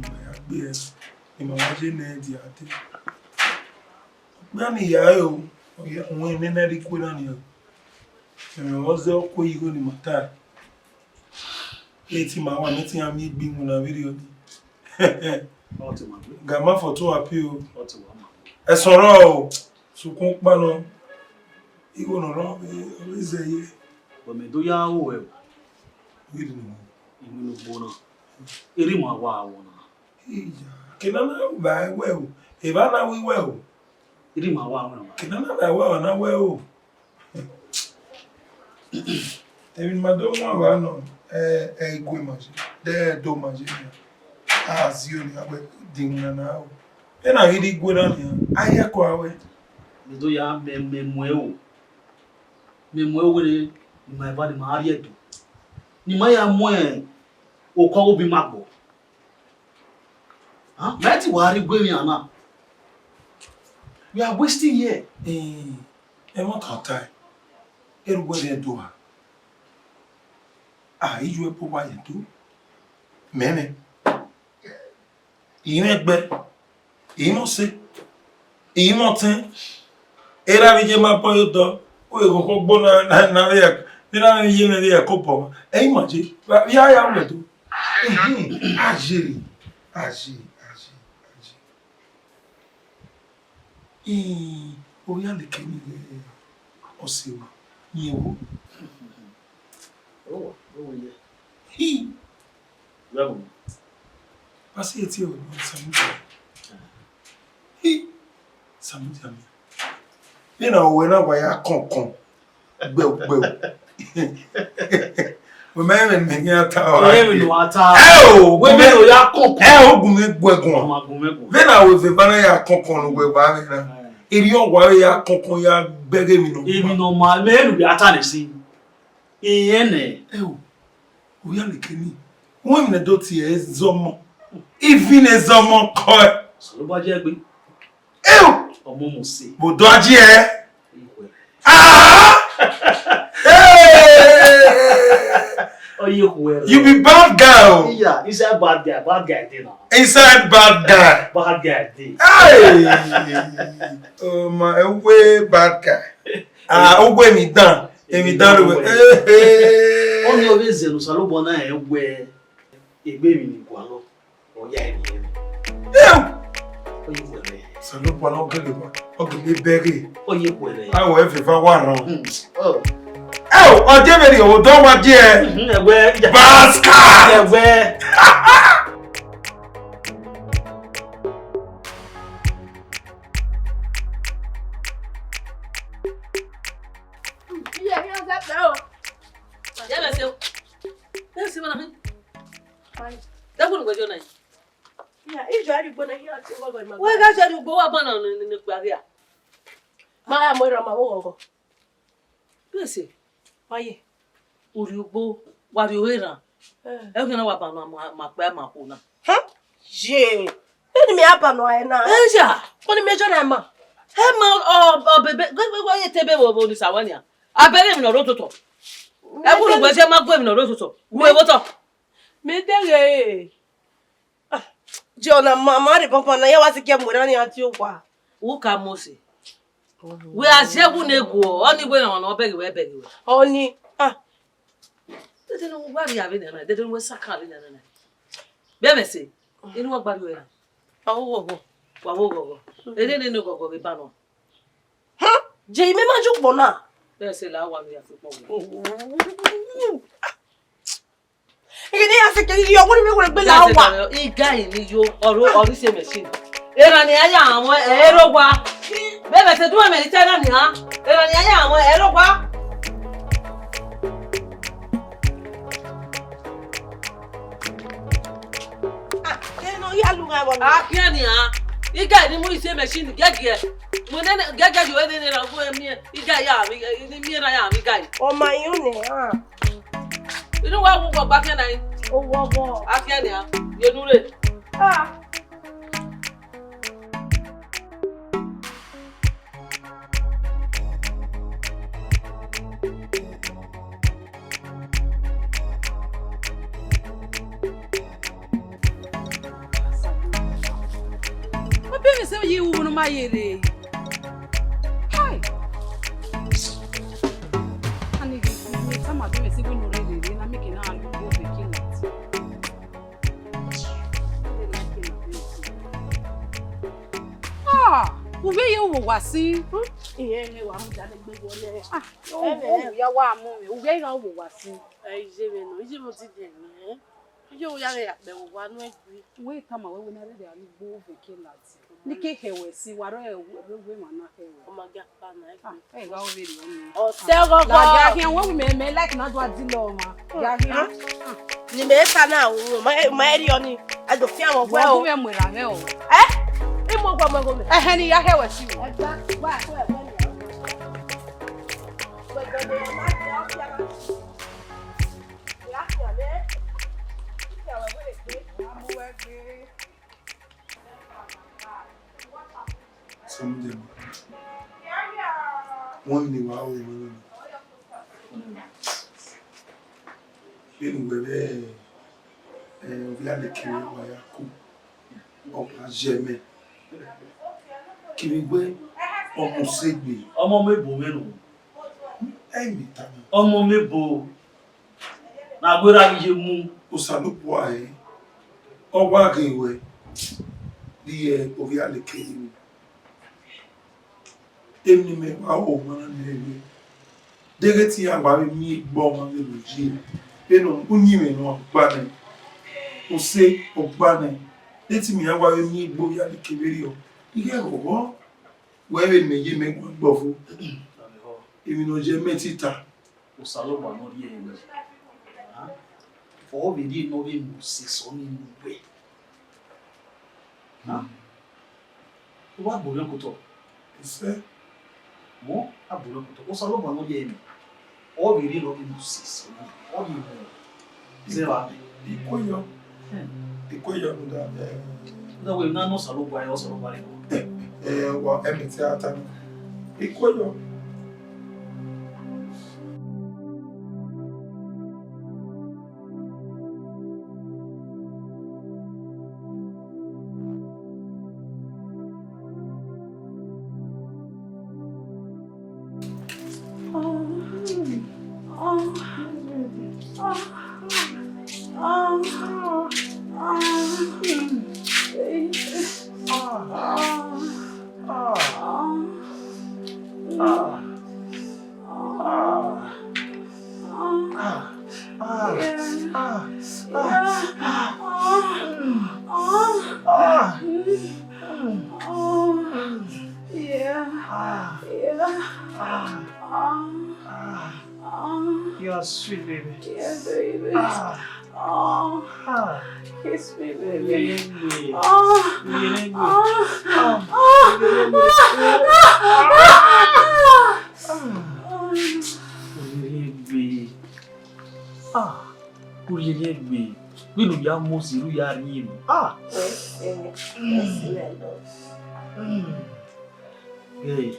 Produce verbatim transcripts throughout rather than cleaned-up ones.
ma ya gbe ẹre, ne ima wa ye nẹ dia dee. Okpia ni ya re o, ọ ya wọn nene rre ikue na nian. Ẹmwẹ ọzọ ku igho ne ima ta. Eti ma wa, mẹ te iran miẹn egbe iwinna vberriọ nii. Ọ te ma gbe. Gama for too happy o. Ọ te wa ma gbe. Ẹsọn rrọọ o, sokpan ukpa nọ, igho ne ọ rrọọ vbe, vbe zẹ ye. Wẹ mẹ do ya ru ẹre o. Vberriọ nii. Iwinna ugbo na. Erha ima wa ru na. Iya, kene a na vba wẹ o, evba na wi wẹ o. Erha ima wa ru na. Kene a na vba wẹ o, a na wẹ o. Emwi ne ima do wan vba nọ, ẹ, ẹ i gue ima ye, de ẹ do ma ye nian. A zio nian wẹ, de iwinna na o. Ena ghi rre igue na nian, a ye ẹko a wẹ. Mẹ do ya, mẹ, mẹ mu ẹre o. Mẹ mu ẹre wẹ ne ima eva ne ima rrie Ẹdo. Ne ima ya mu okọ ọghe obọ ima gbọ. Huh? Mẹ te wa rre igue emwi na. We are wasting here. Eh, ẹmwata ọ tae, erha uwẹ rrie Ẹdo a? A i yu ẹbọ uwa ye Ẹdo. Mẹ mwẹ. I mwẹ ẹgbẹ, I mwẹ ọse, I mwẹ ọtẹn. Erha vbe iye ma bọ ye odọ, u vbe ghọghọ gbo na, na, na vbe ya, ne erha vbe iye mwẹ vbe ya kobọ. Ẹ i ma ye, vbe a ya ru Ẹdo. Ehe, a ye, a ye, a ye, a ye. Ii, ovbi Alekeni ghe ọse wa, rẹn wo. Owa, owa ye. Hi. Ya wo. Pasi eti o, Samudia. Hi. Samudia mi. Vbene owẹ na wa ya kọnkọn. Gbẹu, gbẹu. Wẹ ma rẹn vbene mẹ khian ta ọre. Ẹ vbene wa ta. Ẹ o, wẹ vbene o ya kọnkọn. Ẹ o, gun mẹ guẹ guan. Ọ ma gun mẹ guan. Vbene a wẹ vbe eva na ya kọnkọn ne uwẹ wa vbe na. Ẹ. Erriọ wa vbe ya kọnkọn ya bẹghe emwi nọ. Emwi nọ ma, mẹ enu ya ta nẹ si. Iyẹn nẹ. Ẹ o, ovbi Alekeni. Wẹ emwi ne do tie ẹzọmọ. Ivin ẹzọmọ kọ ẹ. Osanobua je gbe. Ew! Ọmọ Mose. Bọdọ ajiẹ. Ah! Hey! Ọ ye khuẹ rẹ. You be bad guy o. Yeah, inside bad guy, bad guy dey now. Inside bad guy. Bad guy dey. Hey! Oh my, uwe bad guy. Ah, uwe mi dan. Emi dan lo. Hey, hey. Ọ ni ọ vbe zẹ ne Osanobua na rẹn wẹ egbe emwi ni gualọ. Ọ ya emwi ẹre. Ew! Ọ ye wẹrẹ. Osanobua na ọ gele wa, ọ gele bẹghe. Ọ ye wẹrẹ. A wẹ vbe eva wa rran. Hmm. Oh. Ew, ọ je vbe rhie odọ wa die. Mhm, ẹwẹ. Baska! Ẹwẹ. Iye, iye, ọsẹ pẹ o. Iye, ọsẹ o. Iye, ọsẹ o. Dẹ́kun ìgbẹ́jọ́ náà. Iya, ijo arigbo na hia ti oghọghọ ima. Wẹ gha jẹ arigbo wa ban na ne ne kpa hia. Ma ya mo ra ma wo oghọghọ. Bese. Wa ye. Urhi ugbo, wa rhie ore ra. Eh. Ẹ ghi na wa ban na ma, ma kpa ma kho na. Huh? Ye. Eni mi aba no ae na. Eya. Ko ni mi ejo na ma. Ẹ ma ọ, ọ bebe, gbe, gbe, gbe, ye te be wo, wo ni sa wa nia. Abẹghe emwi ne ọ rre ototọ. Ẹ wu ne uwẹ zẹ ma gu emwi ne ọ rre ototọ. Wu evo otọ. Me deghe. Ah, John, ma, ma rhie banban na, ya wa si gie mu erha ni a tie owa. Uka Mose. Wẹ a zẹ wu ne guọ, ọ ni wẹ rhan ọnọ, ọ bẹghe wẹ, bẹghe wẹ. Ọ ni, ah. Dede ne uwa rhie avbe nian na, dede ne uwẹ sakan avbe nian na. Vbe ẹmwẹ ẹse, inu wa gba rhie na. Wa wo oghọghọ. Wa wo oghọghọ. Ene ne oghọghọ vbe ba nọ. Huh? Je imẹ ma ju kpọ na. Vbe ẹse la wa ne ya fi kpọ wẹ. Gini ya fi keghi yo, wani mi wẹrẹ gbe la wa. Iga yi ni yo, ọro, ọro ise machine. Erhan ni a ya wan, ẹ ro wa. Bẹ mẹ te du ẹmwẹ ni te erhan ni ha. Erhan ni a ya wan, ẹ ro wa. Ah, kẹ nọ ya lu gha wọ. A khian ni ha. Iga yi ni mu ise machine gẹgiẹ. Mo nene gẹgiẹ yo nene ra gu emi. Iga ya mi, ni mi ra ya mi iga yi. Ọ ma yun ni ha. Inu wa wu gbọgba fian na yi. Owo ọbọ. A fian nia, ye nu re. Ah. Sẹ ye ru vbene ọ ma ye rre. Hai! Ani ghi ne tama do mẹ si wẹ ne ọ rre rre, na make na lu vbe ke lati. Ah, u vbe ye wo wa si. Iye ne wa mu da ne gbe wọlẹ. Ah, o ya wa mu mi, u vbe gha wo wa si. Ẹ, iye vbe nọ, iye vbe odide nẹ. Iye u ya ghe ya kpẹ vbe owa nu egbe. Wẹ tama wẹ wẹ na rherhe a ni gbe ovẹn ke ladi. Ni ke hẹ wẹ si wa rẹ wẹ ma na hẹ wẹ. Ọ ma gha kpa na. Ah, ẹ gha ovbi rẹ ọni. Ọtẹ ọghọghọ. La gha khian wẹ mẹ mẹ like na do a di lọ ma. Gha khian. Ni mẹ ta na o, ma ma eri ọni. A do fian wọ wẹ o. Wẹ mu ra hẹ o. Eh? Imo gwa mo go me. Ẹhẹn ni ya hẹ wẹ si o. Ẹ gba gba ko ẹ wẹ ni. Wẹ gba de ma ti o fian. Samujẹ, wọn ni wa o wọn na. Vbene uwẹ vbe ovbi Aleke wa ya ku, ọ wa ye mẹ. Kevbe wẹ ọ mu sẹ egbe. Ọmọ mẹ bu mwẹ nọ. Ẹ i miẹn tama. Ọmọ mẹ bu. Na gbe ra ghi ye mu. Osanobua ẹre, ọ wa ghe ruẹ, rhie ovbi Aleke rinmwian. Emwi ne imẹ wa ho ọmwa na nẹ wẹ, deghẹ te iran wa vbe miẹn egbe ọmwa vbene ọ ye, vbene uyinmwẹ ne ọ gba nẹ, ose ọ gba nẹ, de te imẹ iran wa vbe miẹn egbe ovbi Aleke vberriọ, ighẹ vbe ọghọ, wẹ vbe ne imẹ ye mẹ guan gbe ọvo, emwi ne ọ ye mẹ te I ta. Osanobua ne ọ rhie ẹre wẹ, ọ vbe rhie ne ọ vbe mu sẹ eso ni mu wẹ. U wa gbe orhiọn ke otọ. Isẹ. Mu, a gbe orhiọn ke otọ. Osanobua ne ọ rhie ẹre, ọ vbe rhie ne ọ vbe mu sẹ eso ni, ọ vbe mu zẹ vbe amẹ. Ikueyọ. Ikueyọ rhunmwuda, eh, na wẹ na nọ Osanobua, Osanobua rre. Eh, eh, wa, ẹmwẹ te a ta na. Ikueyọ. Yeah. Yeah. You are sweet, baby. Yeah, baby. Oh. Kiss me, baby. Baby. Oh. Baby. Oh. Baby. Ah, u rhie egbe, vbene u ya mu ose, u ya rhie emwi. Ah! Mercy, mercy, my Lord. Hey,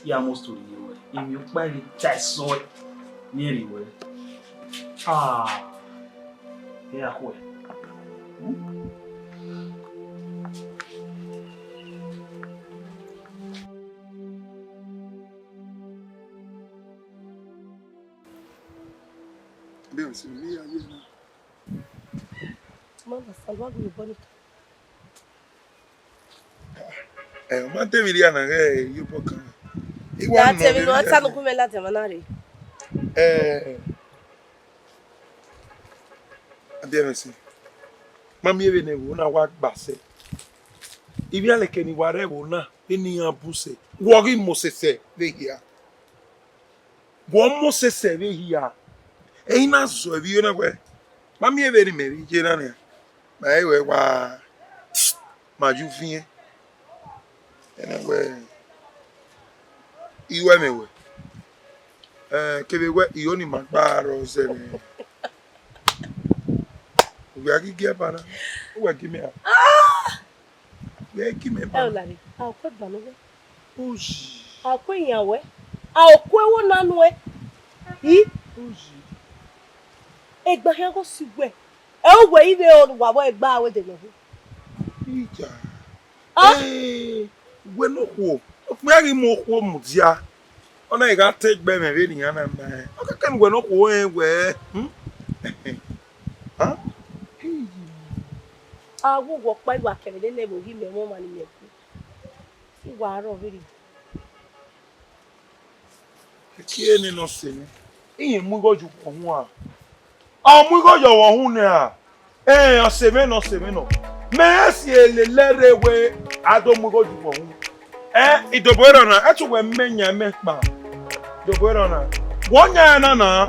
ya mu story ye wẹ. Emwi ọkpa vbe ta ẹsọe ne rhie wẹ. Ah, ya khuẹ. Bẹ́ẹ̀ sì ni ayé náà. Mama, Salwa gu obọ ni. Ẹ, ọ ma tẹmwi rhia na ghẹ iyobọ kan. Iwa na tẹmwi nọ, ta nugun mẹ ladian mwa na rre. Ẹ, adiẹmwẹsẹ, ma miẹn vbene ẹvbo na wa gba sẹ. Ivbialeke ne I wa rre ẹvbo na, vbene iran bu sẹ, wẹ ọ ghi mu osẹsẹ vbe hia. Wẹ ọ mu osẹsẹ vbe hia, ẹre I na zọ ẹvbo na wẹẹ, ma miẹn vbene imẹ vbe ye na nian, ma he wẹẹ wa ma ye uviẹn. Ẹna wẹẹ, I ru ẹmwẹ wẹ, ẹ, kevbe wẹẹ, I ho ne ima gba rrọọ zẹ mwẹ. Uwẹ a ghi gie ẹba na, uwẹ gie mẹ ra? Vbe ẹki mẹ ba. Ẹ o lare, a o kue gba ne uwẹ. Oyi. A o kue yan wẹ. A o kue wo na nuẹ. I. Oyi. Egbe khian gho si wẹ. Ẹ o wẹ ivbe wa wẹ gba wẹ de nọ. Ija. Ah! Ee, wẹ ne okhuo, okpia ghi mu okhuo mudia, ọ na gha te egbe mwẹ vbene iran na ma rẹn. Ọ kẹkẹ ne wẹ ne okhuo rẹn wẹ, hmm? Huh? A wu wọ ọkpa, I wa kẹ vbe nene vbe oghi mẹ mwẹ ọmwa ne imẹ gu. I wa rrọọ vberriọ. Ekie ne nọ sẹ mwẹ, irẹn mu igho ye uwọ uhunmwu a? Ọ mu igho ye uwọ uhunmwu nẹ a? Ẹn, ọ sẹ mwẹ nọ, ọ sẹ mwẹ nọ. Mẹ i si lele ẹre wẹ a do mu igho ye uwọ uhunmwu. Ẹ, idobo erha na, ẹtu wẹ mẹ yan mẹ kpa. Idobo erha na. Wẹ ọ yan ẹre na na.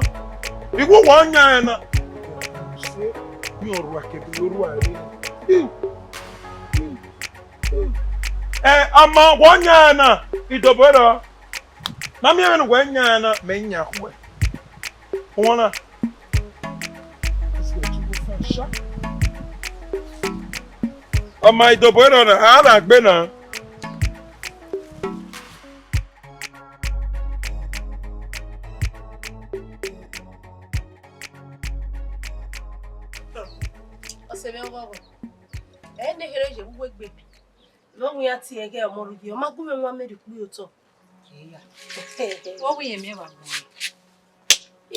Igho wẹ ọ yan ẹre na. Se, mi ọ rua kẹdẹ, ọ rua ẹre. Iu, iu, iu. Ẹ, ọmọ, wẹ ọ yan ẹre na. Idobo erha. Ma miẹn vbene uwẹ yan na, mẹ yan khuẹ. Uwọna. Ọ ma idobo erha na, a na gbe na. Ọse mwẹ ọghọghọ. Ẹ ne kherhe ye vbe uwu egbe. Vbe ọ wian tie ẹghẹ ọmọ rhughi, ọ ma gu mwẹ wan mẹ rhie ukpu ye otọ. Ọ wẹ irẹn miẹn vbe agbọn.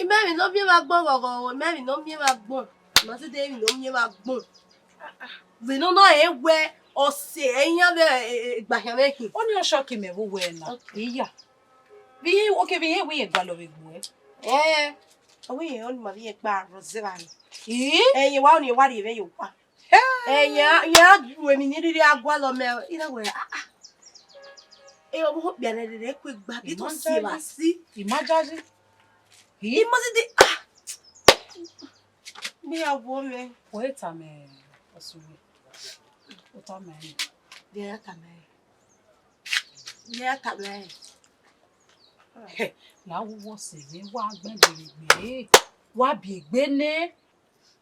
Imẹ emwi ne ọ miẹn vbe agbọn ghọghọ, imẹ emwi ne ọ miẹn vbe agbọn. Ma te de emwi ne ọ miẹn vbe agbọn. Vbe ne ọ na rẹn wẹ ọse ẹre iran vbe, e, e, egbakhian mwẹ khin. Ọnii ọ shock mẹ vbe uwẹ na. Okay. Iya. Vbe irẹn, okay, vbe irẹn wẹ irẹn gualọ vbe egbe ruẹ? Ẹn, ọ wẹ irẹn ọnii ma vbe irẹn kpa rrọọ zẹ evba nọ. Ii? Ẹn, irẹn wa ọnii wa rhie mwẹ ye owa. Hey! Ẹn, irẹn, irẹn a ru emwi ne I rhirhi a gualọ mẹ, I na wẹ, ah, ah. E, ọvbokhan okpia ne rherhe ku egbe, biẹ te ọ si evba si. Ima jaji. Ii? I ma si de, ah. Vbe ya wu mwẹ. Wẹ tama ọse uwẹ. Wẹ tama ẹre. Vbe ya tama ẹre. Vbe ya tama ẹre. La wu wọ sẹ vbe wa gbẹn gberegbe. Wa bi egbe nẹ.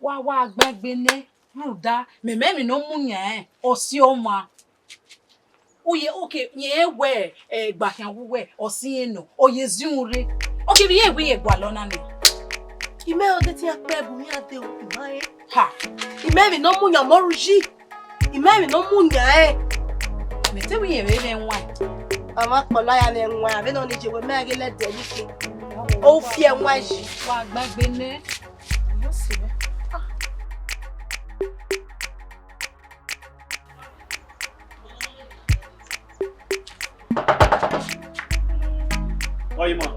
Wa wa gbẹn egbe nẹ. Rhunmwuda, mẹ mẹ emwi ne ọ mu yan rẹn, ọ si ọmwa. Uye, okay, rẹn wẹ, eh, egbakhian uwu uwẹ, ọ si irẹn nọ, ọ ye zi uhunmwu rre. Okay, vbe irẹn wẹ irẹn gualọ na nẹ. Imẹ ọdẹ te iran kpẹ bu iran de oku ma re. Ha. Imẹ emwi ne ọ mu yan ọmọ ru yi. Imẹ emwi ne ọ mu yan rẹn. Mẹ te wẹ irẹn vbe mwẹ ẹwaẹn. Ọmwa kpọlọ ya mwẹ ẹwaẹn, vbene ọ ni ye wẹ mẹ ghe lẹdẹ ni ke. Ọ fi ẹwaẹn yi. Wa gbẹn egbe nẹ. Iyọ sẹ mwẹ. Ah. Ọyima.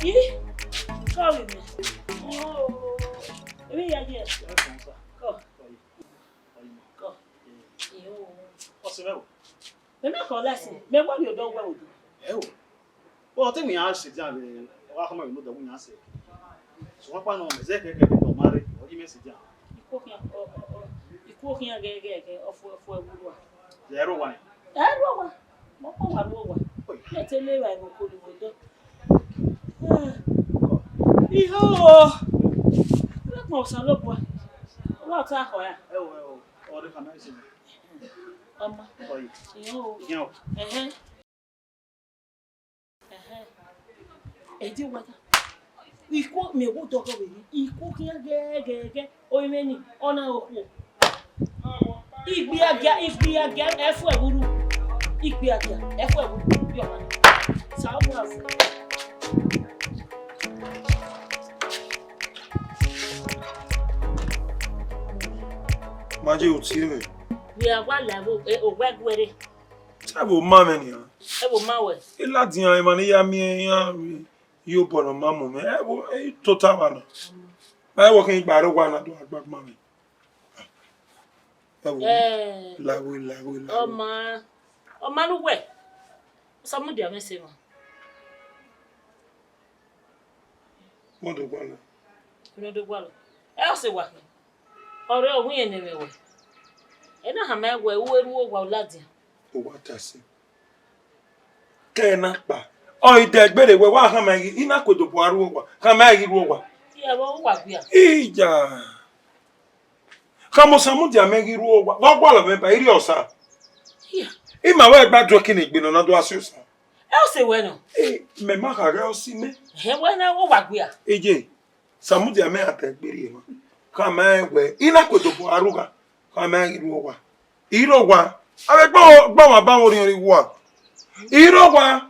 Ih, sorry, man. Oh, let me hear you. Come. Come. Yo. What's the level? Mẹ ma kọ lẹsin, mẹ wa rhie odọ wẹ odu. Ẹ o. Bọ te wẹ iran sẹ dia vbe, ọ gha khama vbe ne odọ wẹ iran sẹ. Sokpan nọ, mẹ zẹ kẹkẹ vbe ne ọ ma rre, ọ ghi mẹ sẹ dia. Ikuo khian, ọ, ọ, ọ, ikuo khian ghẹ, ghẹ, ghẹ, ọ fu, ọ fu ẹwu rua. Ẹ rre owa nẹ? Ẹ rre owa. Mẹ ọkpa wa rre owa. Oi. Mẹ te le vba ẹvbo kolo vbe odọ. Iho. Vbe ẹgbọn Osanobua. Wa ta khọ ya. Ẹ o, ẹ o. Ọ rre khama ẹse. Ọma. Oi. Iho. Ihian o. Ẹhẹn. Ẹhẹn. Ẹ i de wa ta. Ikuo, mẹ wo dọghe vbe ni. Ikuo khian ghẹghẹghẹ. Orinmwẹ ni, ọ na okhuo. Igbiagia, igbiagia, ẹ fu ẹvbo ru. Igbiagia, ẹ fu ẹvbo ru. Yọ ma. Sa ọ bu azẹ. Ma je oti mwẹ. Vbe a wa la ẹvbo, e, owa ẹguẹre. Ẹvbo ma mwẹ nian. Ẹvbo ma wẹ. I ladian emwa ne I ya miẹn iran rri iyobọ ne ọ ma mu mwẹ. Ẹvbo, e tota vba nọ. Ma ẹvbo khin gba rre owa na do gba ma mwẹ. Ẹvbo, eh, lawe, lawe, lawe. Ọma, ọma ne uwẹ. Sọ mudia mwẹ sẹ emwa. Mọdọ gualọ. Mọdọ gualọ. Ẹ ọse wa khin. Ọre ọ wẹ irẹn ne mwẹ wẹ. Ẹ na hama wẹ, u ru owa u ladian. Owa ta sẹ. Kẹ na kpa. Ọ i dẹ gberra wẹ, wa hama ghi, I na ku do bu aro owa. Hama ghi ru owa. Iyẹ vbe uwa gbia. Iya. Khama Osamudia mẹ ghi rre owa, vbe ọ gualọ mwẹ ba, I rrie Osa. Iya. I ma wẹ gba duẹki ne egbe nọ na do a si Osa. Ẹ o se wẹ nọ? Ẹ, mẹ ma kha ghẹ ọ si mẹ. Ẹ wẹ na wo wa gbe a. Eje, Osamudia mẹ a ta egbe rhie mwa. Khama rẹn wẹ, I na ku do bu arugha. Khama rẹn ghi rre owa. I rre owa. Avbe gba, gba wa ba wo riẹn rre owa. I rre owa.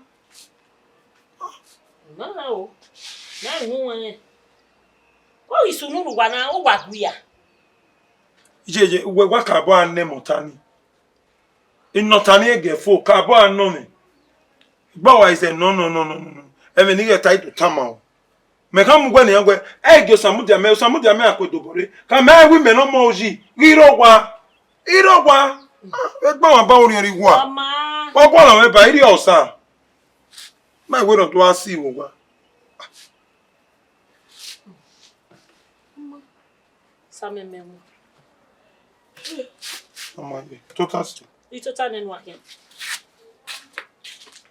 Na o, na ru wẹn. Ọ ghi sunu rre uwa na, u wa gui ya. Iye, iye, uwẹ wa ka bọ a nẹ mẹ ọta ni. Inọta ni ẹgẹ fo, ka bọ a nọ mwẹ. Gba wa izẹ nọ, nọ, nọ, nọ, nọ, nọ. Ẹmwẹ ne I ghẹ ta, I do tama o. Mẹ kha mu uwẹ nian wẹ, ẹ i gie Osamudia mẹ, Osamudia mẹ a ku do obọ rre. Khama rẹn wẹ imẹ ne ọ mọ uyi, ghi rre owa. I rre owa. Ah, vbe gba wa ba orhiọn rre uwa. Ọma. Ọ gualọ mwẹ ba, I rrie Osa. Ma wẹ ne ọ do a si vbe owa. Samẹ mẹ wọn. Ọma ye, tota si. I tota nẹ nu akhian.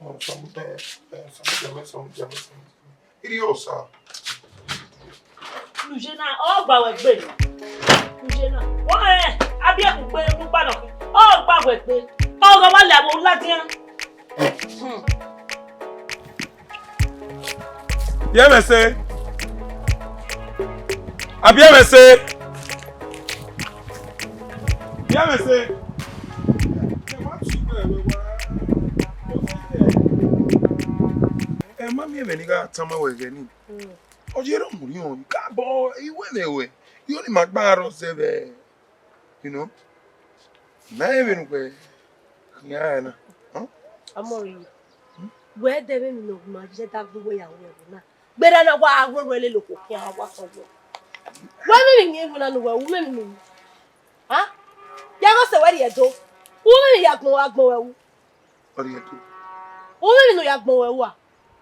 Ọ, Osamudia, ẹ, Osamudia mẹ, Osamudia mẹ, Osamudia mẹ. I rrie Osa. Ujena, ọ gba wẹ gbe. Ujena. Wọ́n ẹ, abíyẹ̀kú pé púpà nọ. Ọ gba wẹ gbe. Ọ gọ wá lẹ àwọn ladian. Hmm. Biẹ mwẹ ẹse. A biẹ mwẹ ẹse. Biẹ mwẹ ẹse. Ẹ ma miẹn ẹmwẹ ne I gha tama ruẹ ẹghẹ nii. Ọ ye rre mu riọn, I ka bọ, I wẹ mwẹ ruẹ. I ọnii ma gba rrọọ zẹ vbe, you know. Ma rẹn vbene uwẹ khian na. Huh? Amọrhie, wẹ dẹ vbene ọ ma ye da gbe uwẹ ya ru ẹvbo na. Gberra na wa ru ẹvbo lele okhuo khian, wa sẹ ọyọ. Wẹ vbene I miẹn vbe na ne uwẹ ru, u mwẹ emwi ne u ru. Ha? Ya ghe ọse wẹ rhie do. U mwẹ emwi ya gbọn, agbọn wẹ ru. Ọ rhie do. U mwẹ emwi ne u ya gbọn wẹ ru a?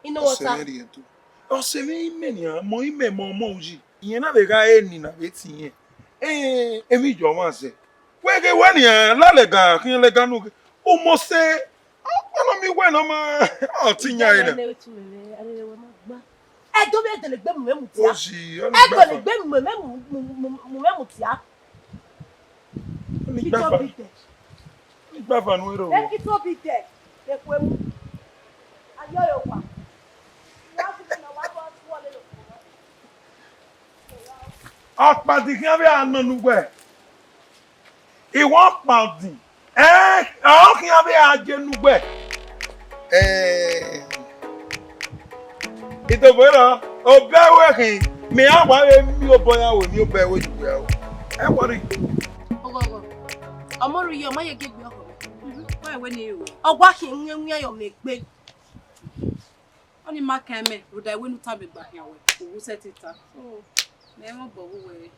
I nọ wẹ ọse ọta. Mwẹ rhie do. Ọse mwẹ imẹ nian, mọ imẹ mọ ọmọ uyi. Iyẹn na vbe gha re ni na vbe te iyẹn. Eh, emwi yọ ọmwa zẹ. Wẹ ghe wẹ nian, la lẹga, khian lẹga nu ghe. U mose, ọ nọ miẹn uwẹ ne ọ ma, ọ te iyan ẹre na. Ẹdọ vbe ẹdẹlegbe mu mwẹ mudia. Ozi, ọ ni ẹdẹlegbe mu mwẹ mu, mu, mu, mu mwẹ mudia. Ọ ni gbava. Ọ ni gbava nu ero. Ekito bi dẹ, ekue mu. Ayọ yo wa. Ọkpadi khian vbe a nọ ne uwẹ. Iwẹ ọkpadi. Ẹ, ọ khian vbe a je ne uwẹ. Ẹ, Idobo rọ, obẹ wẹ khin, mẹ a wa vbe miẹn obọ ya wẹ, miẹn obọ ẹvbo ye uwẹ o. Ẹ wọrri. Ọghọghọ. Ọmọ rẹ iye, ọ ma ye gie egbe ọkhọ. Wẹ wẹ ne I ru. Ọ wa khian wian wian yọ mẹ egbe. Ọnii ma kan mẹ, rhunmwuda iwẹ ne u tama egbe khian wẹ, u wu sẹtin ta. Mẹ mwẹ obọ vbe uwẹ.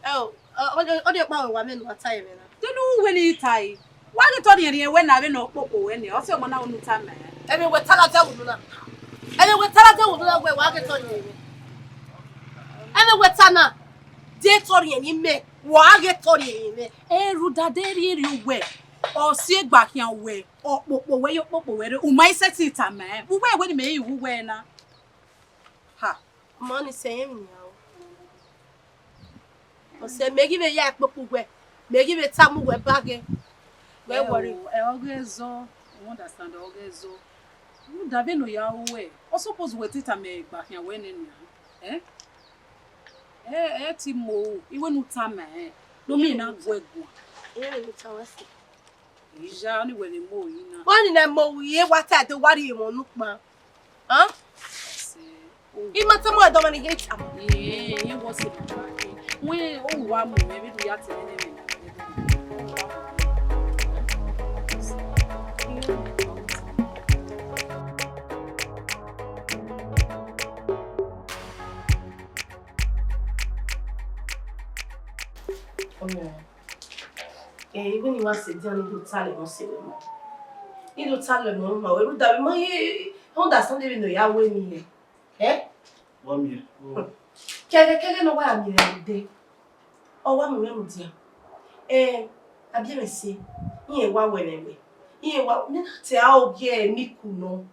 Ẹ o, ọ, ọ, ọ, ọ de ọkpa wẹ wa mẹ ne uwa ta ẹmwẹ na. Te ne u wẹ ne I ta ẹre? Wa ghi tọ rhiẹnrhiẹn wẹ na vbene ọ kpokpo wẹ nẹ, ọ sẹ ọmọ na unu tama ẹre. Ẹmwẹ wẹ ta na dia wunu na. Ẹmwẹ wẹ ta na dia wunu na wẹ wa ghi tọ rhiẹnrhiẹn. Ẹmwẹ wẹ ta na, de tọ rhiẹnrhiẹn mẹ, wa ghi tọ rhiẹnrhiẹn mẹ. Ẹ rhunmwuda de rhiẹnrhiẹn wẹ, ọ si egbe khian wẹ, ọ kpokpo wẹ, yo kpokpo wẹ rre, u ma i sẹtin tama ẹre. Uwẹ wẹ ne mẹ i ru wẹ na. Ha. Ọmọ ni sẹ yẹn emwi nian o. Ọ sẹ mẹ ghi vbe ya ẹkpokpo uwẹ, mẹ ghi vbe tama uwẹ ba ghe. Wẹ wọrri. Ẹ o, ẹ ọghe zọ, u understand ọghe zọ. Rhunmwuda vbene ọ ya ru wẹ, ọ suppose wẹ te tama egbe khian wẹ nẹ nian. Ẹ? Ẹ, ẹ ti mu o, iwẹ ne u tama ẹre, ne ọ miẹn na gu ẹ guan. Ẹ, ne u tama ẹse. Iya, ọnii wẹ vbe mu oyi na. Wẹ ni na mu oyi, wa ta ẹdẹ, wa rhie emọ nukpan. Hàn? Ẹse, o. I ma tama ẹdẹ ọmọ ni hate am. Ee, iye wọ se mama ke. Wẹ, o wa mu mẹ, vbe do ya te nene mẹ. Ọmọ, eh, iwẹ ni wa sẹ dia ne I do talẹ emọ sẹ wẹ ma. I do talẹ emọ ma wẹ rhunmwuda vbe ma ye understand vbene ọ ya ru emwi hẹ. Eh? Wa miẹn. Kẹghẹ kẹghẹ ne ọ wa miẹn vbe dẹ. Ọ wa mu mwẹ mudia. Eh, a biẹ mwẹ ẹse. Irẹn wa wẹ mwẹ wẹ. Irẹn wa, ne na te a ogie emiku nọ.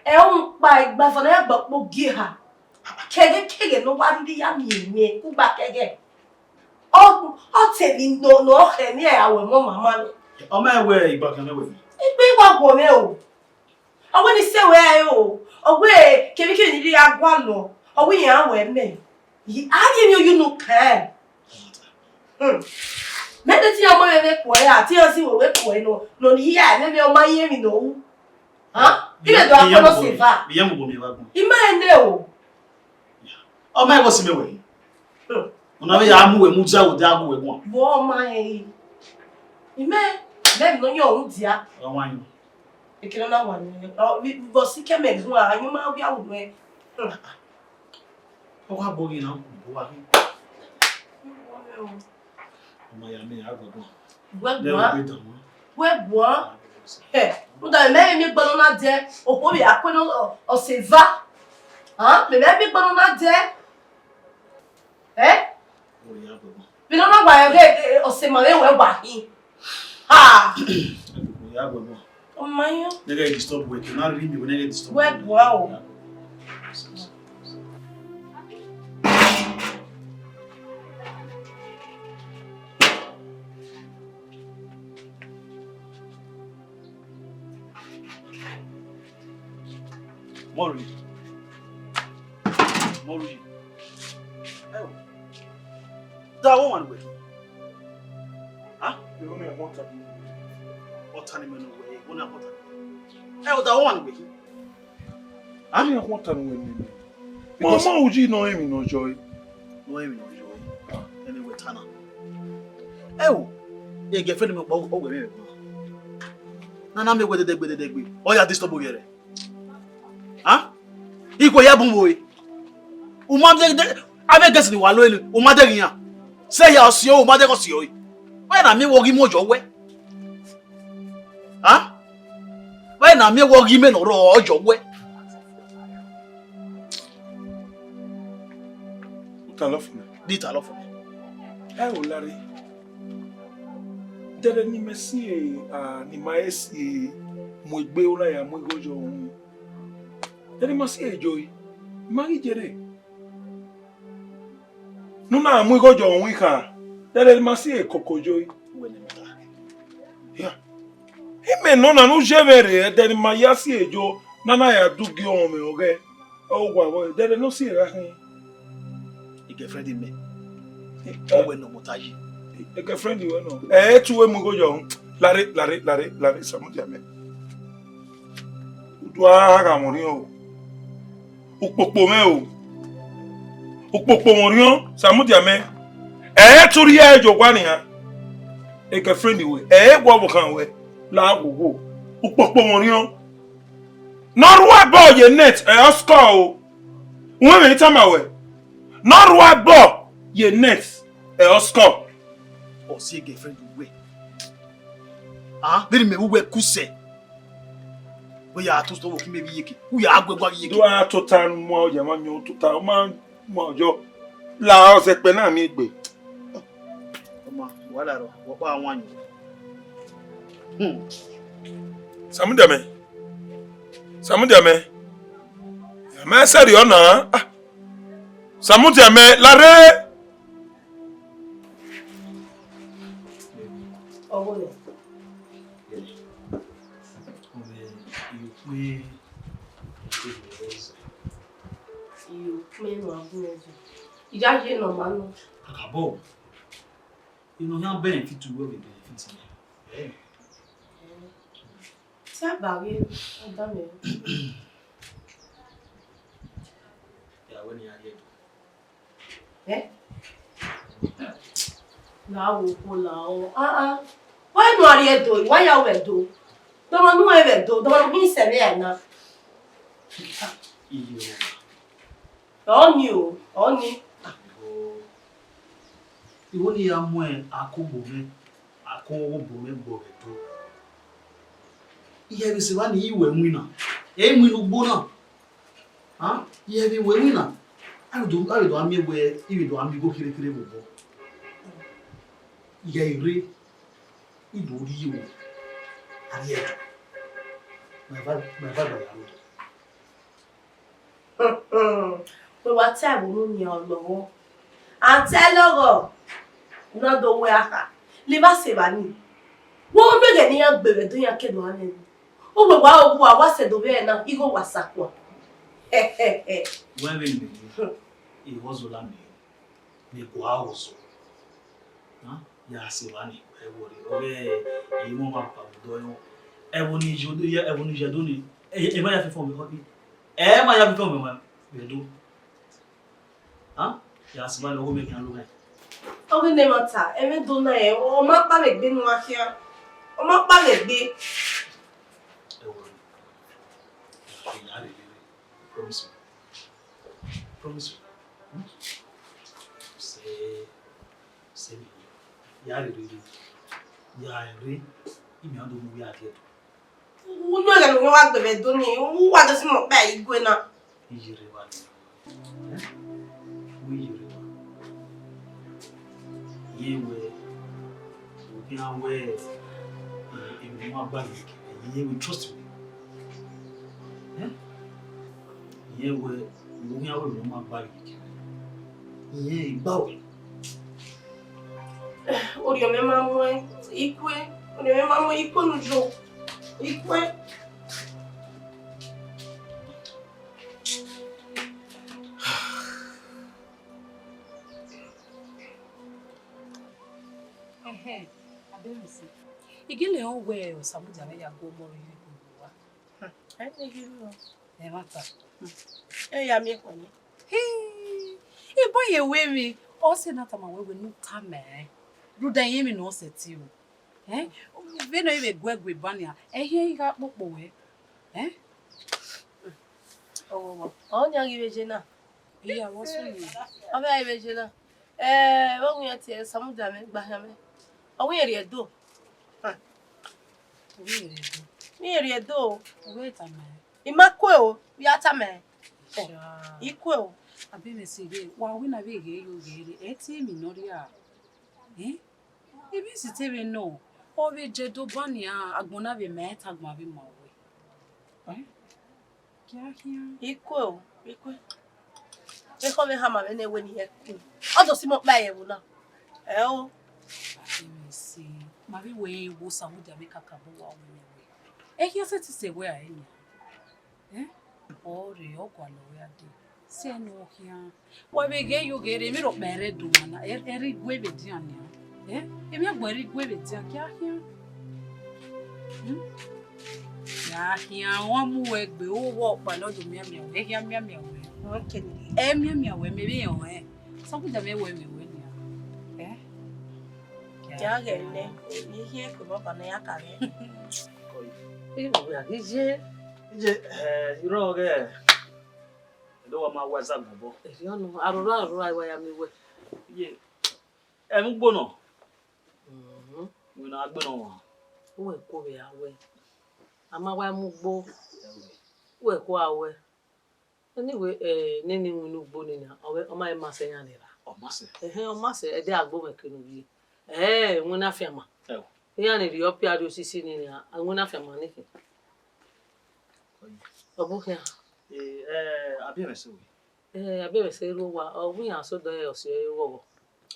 Ẹ, ọmọ kpa igbavan na ya gba okpo gie eha. Kẹghẹ kẹghẹ ne ọ wa rhirhi ya miẹn mwẹ kugba kẹghẹ. Ọ, ọ Ọ te emwi nọ, nọ ọ khẹ emwi ẹre a wẹ ọmọ mama nẹ. Ọ ma wẹ igbakan nẹ wẹ. Igbe wa guọ mwẹ o. Ọ wẹ ne I sẹ wẹ ẹre o. Ọ wẹ kevbikevbi ne I rhie a gualọ, ọ wẹ iran wẹ mẹ. Yi, a rhie emwi oyu ne u kan. Hmm. Mẹ de te iran mu ẹmwẹ vbe kuẹ ra, te iran si wẹ wẹ kuẹ nọ, nọ ne I ya ẹmwẹ ọ ma yin emwi ne ọ ru. Hàn? Iran do akpọ nọ sẹ eva. Iran mu obọ miẹn vbe agbọn. I ma rẹn nẹ o. Ọ ma ẹghẹ ọ si mẹ wẹ. Hmm. Ọna vbe ya mu wẹ mu dia, wẹ dia gu wẹ guan. Vbọ ọ ma rẹn re? I mẹ, mẹ emwi ne ọ yọn ru dia. Ọ wa yọn. Ekene na wa ni. Ọ, vbe, vbe ọ si kẹ mẹ guan, a yọn ma ghi a ru nuẹn. Hmm. Ọ wa bọ ghi na gu wa ghi. Ọ ma ya mẹ ya gu guan. Wẹ guan. Wẹ guan. Ẹ, rhunmwuda mẹ i miẹn egbe nọ na dẹ, okhuo vbe a kue nọ, ọ, ọ sẹ eva. Hàn, mẹ i miẹn egbe nọ na dẹ. Ẹ? Vbe nọ na wa ẹre, ẹ, ọ sẹ ma vbe wẹ wa hin. Ha! Ọ ma yan. Nẹgẹ disturb wẹ, ke na rhie mi wẹ nẹgẹ disturb. Wẹ guan o. Mọrri. Mọrri. Ẹ o. Da wo wan wẹ. Ha? Ero ne ẹmwata ni. Ọta ni mẹ ne wẹ, ẹmwata ni. Ẹ o, da wo wan wẹ. A? Ẹ, ẹmwata ne wẹ nene. Because ọmọ uyi nọ emwi nọ yọ e. Nọ emwi nọ yọ e. Ẹmwata na. Ẹ o, e girlfriend mẹ kpa, ọ wẹ mẹ vbe. Na na mẹ wẹ dẹdẹgbe dẹdẹgbe. Ọ ya disturb ovbi ẹre. Ha? Ikhuo ya bun vbe ore. U ma de, de, avbe guest ni wa lo ele, u ma dẹghe iran. Sẹ hia ọ si ọre, u ma dẹghe ọ si ọre. Wẹ na miẹn wẹ ọ ghi mu ọyọ wẹ. Ha? Wẹ na miẹn wẹ ọ ghi mẹ ne ọ rrọọ ọyọ wẹ. U ta lọ fo nẹ. Di ta lọ fo nẹ. Ẹ o, Larry. Dẹdẹ ne imẹ si e, a, ne ima he si e mu egbe, u na ya mu igho yọ uhunmwu. Dẹdẹ ne ima si e yo e, ima ghi ye rre. Ne u na mu igho yọ uhunmwu ikha, dẹdẹ ne ima si e koko yo e. Uwẹ ne ima ta. Ya. Imẹ nọ na ne u ye mwẹ rre, ẹdẹ ne ima ya si e yo, ne a na ya du gie ọmwẹ ọghẹ. Ọ wa vbọ, dẹdẹ ne ọ si e gha khin. E girlfriend mẹ. Ọ wẹ ne ọ mota yi. E girlfriend wẹ nọ. Ẹ, e tu wẹ mu igho yọ uhunmwu. Larry, Larry, Larry, Larry, samudia mẹ. U do a gha mwẹ orhiọn o. Ukpokpo mwẹ o. Ukpokpo mwẹ orhiọn, samudia mẹ. Ẹ i re te u rhie ẹre ye owa nian. E girlfriend wẹ, ẹ i re wẹ ọvbokhan wẹ, la wowo. Ukpokpo mwẹ orhiọn. Ne ọ rhie ball ye net, ẹ ọ score o. Uwẹ mwẹ tama wẹ. Ne ọ rhie ball ye net, ẹ ọ score. Ọ si girlfriend wẹ. Ah, vbene mẹ vbe uwẹ ku sẹ. Wẹ ya to sọ vbe okhin mẹ vbe iyeke. U ya gu ẹguae vbe iyeke. Do a tota mu ọ ya ma miẹn tota, ọ ma mu ọ yọ. La ọ zẹ kpẹ na miẹn egbe. Ọ ma, wa la rọ, wẹ ọkpa wan yo. Hmm. Samudia mẹ. Samudia mẹ. Mẹ sẹrriọ na. Ah. Samudia mẹ, Larry. Ọvbọnọ. Ọmọ, iyo ukpẹn, iyo ukpẹn ne ọ bun ẹzọ. Iyayi ne ọ ma nọ. Kakabọ, inu iran benefit uwẹ vbe benefit mẹ. Ẹ. Te a ba ghe, ọ da mẹ. Ya wẹ ne a rhie do. Eh? La wo ko la o. Ah, ah. Why no are do? Why ya we do? Tọmọ nu ẹvẹ do, tọmọ nu hin sẹ vbe ẹna. Iyo. Ọni o, ọni. Iwo ni ya mu akogbo mwẹ, akogbo mwẹ gbọ vbe do. Iye vbe sẹ evba ni, i wẹ winna, ẹ i winna ugbo na. Ah, iye vbe wẹ winna, a vbe do, a vbe do a miẹn wẹ, i vbe do a miẹn igho kherhe kherhe vbe obọ. Iye i rre, i do rhie o, a rhie ẹdọ. Ma eva, ma eva gba ya ro. Wẹ wa ta ẹvbo unu nian ọlọghọ. A ta ẹlọghọ. Na do wẹ aha, levba sẹ evba nii. Wẹ ọ miẹn ẹghẹ ne iran gbe vbe Ẹdo, iran ke do gha mwẹ. Uwẹ wa, owa wa sẹ do vbe ẹre na, igho wa sa kua. Wẹ vbene mẹ ye, I hustle la mẹ, mẹ gua hustle. Ya sẹ evba nii, ẹ worry, ọghe emọ ma kpa vbe odọ ẹmwẹ. Ẹvbo ne I ye Ẹdo, ẹvbo ne I ye Ẹdo nii, ẹ ma ya fiafọn vbe ọkpọkpa. Ẹ ma ya fiafọn vbe ọmwa vbe Ẹdo. Ya sẹ evba nii, ọghe mẹ khian lo mwẹ. Ọghe ne ẹmwata, ẹmwẹ Ẹdo na, ọ ma kpa mwẹ egbe ne uwa khian. Ọ ma kpa mwẹ egbe. Ẹ worry, I ya rhie rhie. Promise me. Promise me. Hmm? Sẹ, sẹ vbe ya rhie rhie. Ya rhie, I miẹn do mu uwẹ a gie Ẹdo. Unu ẹghẹ ne uwẹ wa gbe vbe Ẹdo nii, uwa do si mẹ ọkpa igwe na. Iyerre evba nii. Eh? Wẹ iyerre evba. Iye wẹ, okhian wẹ, eh, emwi ne ọ ma gba ye, iye wẹ, trust me. Eh? Iye wẹ, okhian wẹ emwi ne ọ ma gba ye. Iye igba wẹ. Orhiọn mwẹ ma muẹn, I kue. Orhiọn mwẹ ma muẹn, I kue ne uyo. I kue. Ẹhẹn, Abẹmwẹsẹ. I gele rẹn wẹ Osamudia mwẹ ya gu ọmọ rre ye gu owa. Ẹ ni ghi rrọọ. Ẹmwata. Ẹ ya miẹn ekhọe nẹ. Hii, I bọ ye wẹ emwi, ọ sẹ ne a tama wẹ wẹ ne u tama ẹn. Rhunmwuda irẹn emwi ne ọ sẹtin ru. Ẹn? Vbene ọ i vbe gu ẹe gu eba nia, ẹhiẹn i gha kpokpo wẹ. Ẹn? Ọmọ, ọ nian ghi vbe ye na. Iya, vbọ sunu? Ọ vbe ghi vbe ye na. Ẹ, vbe ọ wian tie Osamudia mwẹ, gba khian mwẹ. Ọ wẹ irẹn rrie Ẹdo. Ọ wẹ irẹn rrie Ẹdo. Wẹ irẹn rrie Ẹdo. Ọ wẹ tama ẹn. I ma kue o, ya tama ẹn. Sha. I kue o. Abẹmwẹsẹ rre, wa wẹ na vbe ghe yo ghe rre, ẹ te emwi ne ọ rria. Ẹn? Emwi si te vbe nọ, ọ vbe je do ba nian, agbọn na vbe ma ẹn, te agbọn vbe ma wẹ. Ẹn? Gia khian. I kue o, I kue. Ekhọe mwẹ khama mwẹ nẹ wẹ ne irẹn kue. Ọ do si mẹ ọkpa ye ẹvbo na. Ẹ o. Abẹmwẹsẹ, ma vbe wẹ rẹn wẹ Osamudia mwẹ kakabọ wa wẹ nẹ wẹ. Ẹ khian sẹtin sẹ wẹ a rẹn nian. Ẹn? Ọ rre, ọ gualọ wẹ a dee. Sẹ ne ọ khian. Wa vbe ghe yo ghe rre, emwi rhọkpa ẹre do ma na, ẹ, ẹre igue vbe dian nian. Ẹn? Emwi agbọn ẹre igue vbe dian, gia khian. Hmm? Gia khian, wa mu wẹ gbe, owa ọkpa ne ọ do mianmian wẹ, ẹ khian mianmian wẹ. Ok. Ẹ mianmian wẹ, mẹ vbe rẹn ọnrẹn. Osamudia mwẹ wẹ mẹ wẹ nian. Ẹn? Gia ghẹ nẹ, I khian ke vbe ọba ne ya ka mwẹ. Ẹ, wẹ a ghi ye. Iye, eh, irọ ghẹ, ẹdẹ wa ma wa ẹzẹ agbọn obọ. Erriọ nọ, arhurhu arhurhu a i wa ya miẹn wẹ. Iye, ẹmwẹ ugbo nọ. Mhm. Wẹ ne a gbe nọ wan. Uwẹ ko vbe a wẹ. A ma wa mu ugbo. Ẹwẹ. Uwẹ ko a wẹ. Anyway, eh, nene iwinna ugbo nii na, ọ vbe, ọ ma ma sẹ iran ni ra. Ọ ma sẹ. Ẹhẹn, ọ ma sẹ, ẹdẹ agbo mwẹ kene ovbi ẹre. Eh, iwinna afianma. Ẹo. Iran ni rhie ọpia rrie osisi nii nian, iwinna afianma ni khin. Ọ bu khian. Eh, eh, Abẹmwẹsẹ we. Eh, Abẹmwẹsẹ rre owa, ọ wẹ iran sẹ odọ ẹre, ọ si ẹre ghọghọ.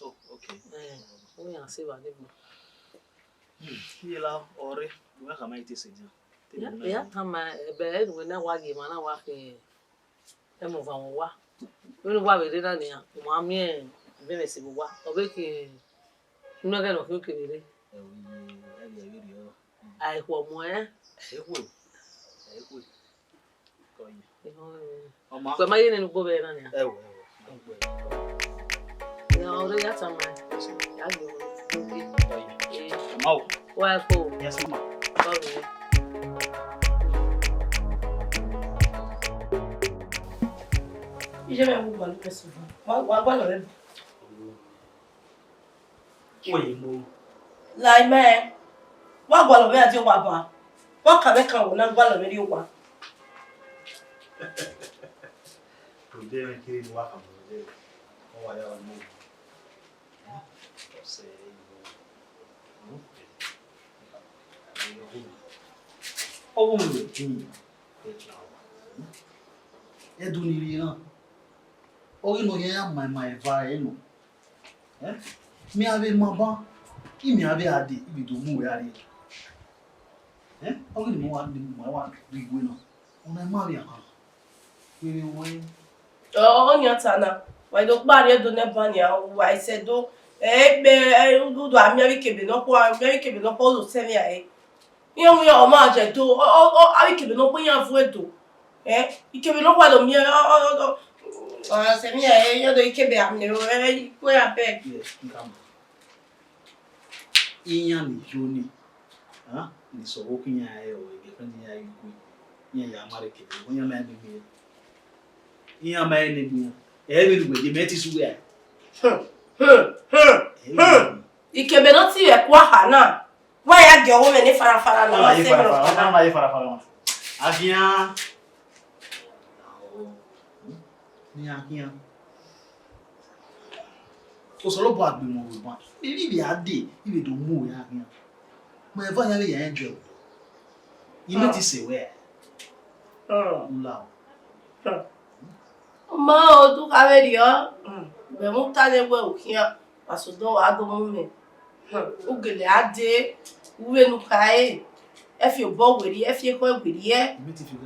Oh, okay. Eh, ọ wẹ iran sẹ evba ni gbọn. Hmm, iye la ọre, u mwẹ khama ite sẹ dia. Ya, ya tama, ẹbẹ ẹre ne uwẹ na wa ye emwa na wa khin. Ẹmwẹ ọvamwẹ uwa. Vbene uwa vbe rre na nian, u ma miẹn Abẹmwẹsẹ vbe owa. Ọ vbe khin unu ẹghẹ ne ọ khian kevbe rre. Ẹ, oye, ẹ vbe, ẹ vbe rriọ. A i khuọ mu ẹn. Ẹ i khuẹ. Ẹ i khuẹ. Kọ ye. Ehọ, ẹ. Ọ ma. Wẹ ma ye nene ugbo vbe na nian. Ẹ wẹ, ẹ wẹ. Ẹ wẹ. Ya ọre ya tama. Ya gbe oke. Kọ ye. Ẹ. Ọ ma o. Wa ko. Yes, ma. Kọ ye. Iye mẹ wu gbalọ vbe sẹ. Wa, wa gbalọ vbe. Wẹ ye mo. La imẹ. Wa gualọ mwẹ a die owa ba. Wa ka mwẹ kan, wẹ na gualọ mwẹ rrie owa. Odẹ mwẹ kere ne wa ka mu odẹ. Ọ wa ya wa mu. Ọsẹ. Ọ vbe mu ẹtin. Ẹdun ni rhie na. Ọ ghi nọ, ọ ya ma ma eva ẹre nọ. Eh? Mẹ a vbe ma ban, imẹ a vbe a dee, I vbe do mu wẹ a rrie. Ẹ, ọ ghi ne ma wa, ma wa gbe igue nọ. Ọna ma vbe a ma. Wẹẹ wẹẹ. Ọ, ọniọnta na, wa do kpa rrie do nẹ ban nian, wa i sẹ do, ẹ, egbe, ẹ, u do a miẹn avbe ikebe nọkhua, miẹn avbe ikebe nọkhua, u do sẹ emwi a re. Iran wẹ ọ ma jẹ do, ọ, ọ, ọ, avbe ikebe nọkhua iran vuẹ do. Ẹ, ikebe nọkhua do miẹn, ọ, ọ, ọ, ọ, ọ, sẹ emwi a re, iran do ikebe a miẹn, ẹ, ikue abeg. Yes, n ka ma. Iran ni yo ni, a, ni sẹ ọvbokhan iran ẹre, girlfriend iran ẹre kue, iran ya ma rre kevbe, iran ma rẹn ne egbe iran. Iran ma rẹn ne egbe iran. Ẹ vbe ne uwẹ ye mẹ te isu wẹ a? Hmm, hmm, hmm, hmm. Ikebe ne ọ ti vbe ẹkua kha na, wa ya gie ọghe mwẹ ne farafara na, ọ ma ye sẹ mwẹ farafara, ọ ma ye farafara. A khian. Iran khian. Osanobua gbe mwẹ ọvbokhan. Ivbi a dee, I vbe do mu wẹ a khian. Ma eva yan vbe ya enjoy. I mẹ te sẹ wẹ. Hmm. U la o. Hmm. Ma o, do kha vberriọ, hmm, mẹ mu ta ne wẹ u khian, wa sẹ odọ wa do mu mwẹ. Hmm, u gele a dee, u vbe ne u ka re, ẹ fi obọ werriẹ, ẹ fi ekhọe werriẹ.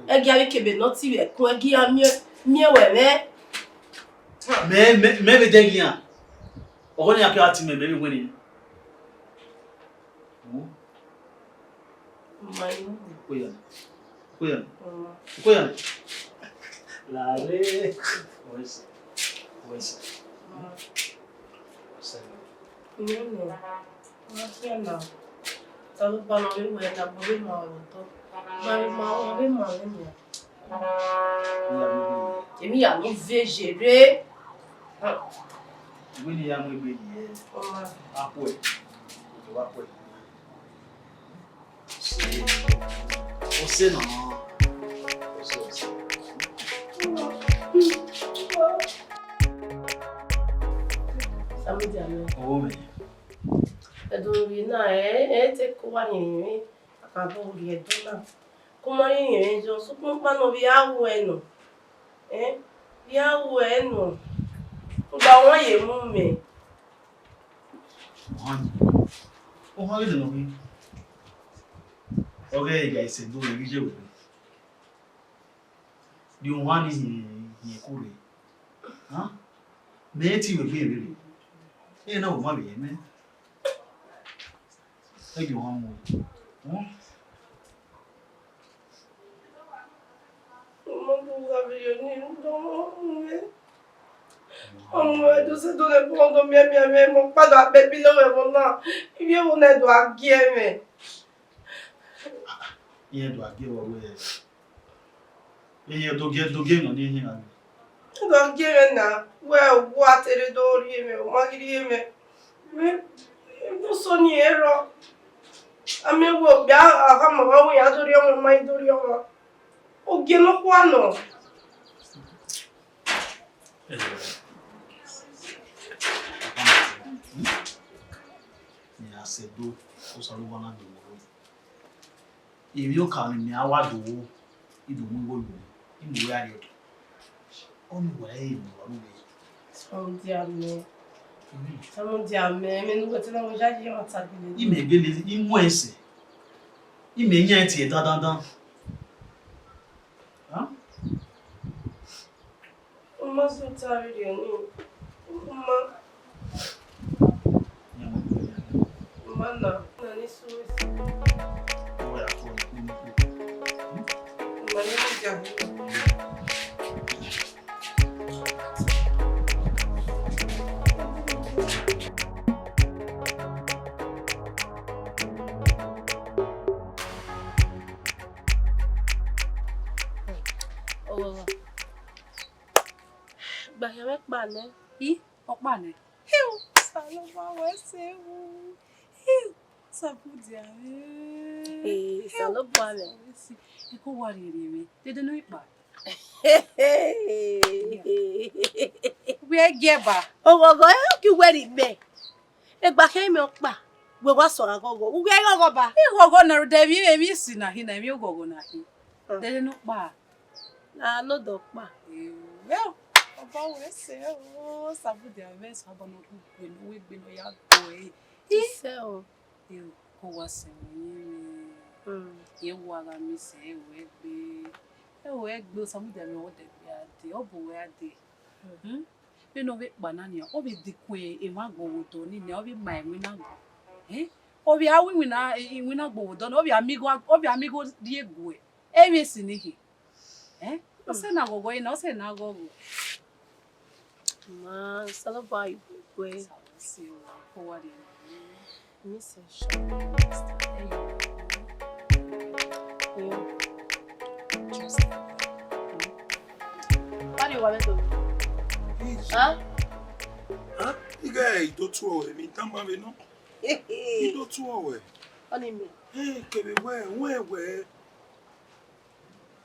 Ẹ gie avbe ikebe ne ọ ti vbe ẹkun, ẹ gie iran miẹn, miẹn wẹ mwẹ. Mẹ, mẹ, mẹ vbe dẹghe iran. Ọghọ ne iran ke a ti mẹ, mẹ vbe wẹnẹ. Hmm. Ma i nọ. Ukoya. Ukoya. Mm. Ukoya. Lare. Voice. Voice. Mm. Voice. Nene. Wa khian na. Osanobua nọ vbe wẹ ne agbọn vbe ma ọre otọ. Ma vbe ma ọre ma vbe nian. Emwi ya mu ve ye rre. Wẹ ne I ya mu egbe ye. Ọ ma. A khuẹ. Wa khuẹ. Ọse nọ. Ọse, ọse. Samudia mẹ. Ọwọ mwẹ. Ẹdun vbe na, ẹ, ẹ te ko wa yẹn yẹn, a ka do rhie ẹdun na. Ko ma ye yẹn yọ, sokpan ọkpa nọ vbe a ru ẹe nọ. Ẹ, vbe a ru ẹe nọ. Ugba wan ye mu mẹ. Ohan, ohan ghe nọ khin. Ọ ghẹ ga ise do rre ghi ye wẹ. Rhie ohan ni hin, hin ẹko rre. Hàn? Mẹ te wẹ gbe vberriọ. Ẹ na wẹ ma vbe yẹ mẹ. Ẹ ghi ohan mu. Hàn? Ọmọ bu gha vbe yo ni, do mu mwẹ. Ọmọ ẹdusẹ do lẹ bọ do miẹn miẹn mwẹ, mẹ ọkpa do a kpe bi lọ vbe ẹvbo na. Ivbi ẹvbo na do a gie mwẹ. Iran do a gie vbe wẹ. Iran do gie, do gie nọ ni iran gha. Ẹ do a gie mwẹ na, wẹ owa te rre do rhie mwẹ, ọ ma ghi rhie mwẹ. Mwẹ, do so ni ẹrọ. A miẹn wẹ okpia a gha ma ọmwa wẹ iran do rhie ọmwa, ma i do rhie ọmwa. Ogie nọkhua nọ. Iran sẹ do, Osanobua na do wẹ. Emwi ọka ne mẹ a wa do wo, I do mu igho lu, I mu wẹ a rrie ẹdẹ. Ọni wa ẹre ne uwa ru vbe. Samudia mẹ. Samudia mẹ, mẹ ne uwẹ te na wẹ yayi ọmwa ta gele. Imẹ gele, I mu ẹse. Imẹ yan tie dandandan. Hàn? Ọ ma sẹ ota vberriọ ni. Ọ ma. Ọ ma na, na ni su ẹse. Ọ ma ni mu dia. Ọghọghọ. Gba khian mwẹ kpa nẹ. I, ọkpa nẹ. Hiu, Osanobua wẹ ẹse wu. Hiu, Samudia mwẹ. Ee, Osanobua mwẹ. Eko wa rhie rhie mwẹ. Dede ne u kpa. Wẹ gie ba. Oghọghọ, ẹ, ki wẹ rhie mẹ. Egba khian mẹ ọkpa, wẹ wa sẹ ọre aghọghọ, u wẹ ghọghọ ba. I ghọghọ na rhunmwuda emwi, emwi esi na khin na, emwi oghọghọ na khin. Ah. Dede ne u kpa. Na nọ odọ ọkpa. Ewẹ o. Ọba wẹ sẹ o, Samudia mwẹ Osanobua ne ọ gu egbe ne ọ wegbe ne ọ ya gbe ẹre. Isẹ o. Eo, ko wa sẹ mwẹ iyẹn mwẹ. Mm. Ye wa gha miẹn sẹ ẹre wẹ gbe. Ẹre wẹ gbe, Osanobua mwẹ ọ dẹ gbe a dee, ọ bu wẹ a dee. Mm. Vbene ọ vbe kpa na nian, ọ vbe dekun emwa gbe owa odọ nii nẹ, ọ vbe ma iwinna gbe. Eh? Ọ vbe a ru iwinna, iwinna gbe owa odọ nii, ọ vbe a miẹn igho, ọ vbe a miẹn igho rhie guẹ. Emwi esi ni khin. Eh? Ọ sẹ na ghọghọ ẹre na, ọ sẹ na ghọghọ. Ma, Osanobua igbe. Sa wẹ sẹ o, ko wa rhie mwẹ. Miss Sean. Yo. Just. What do you want me to do? Huh? Huh? Ighe I do tuẹ ruẹ, emwi tama vbe nọ. I do tuẹ ruẹ. Ọni mẹ. Eh, kevbe wẹ, wẹ, wẹ.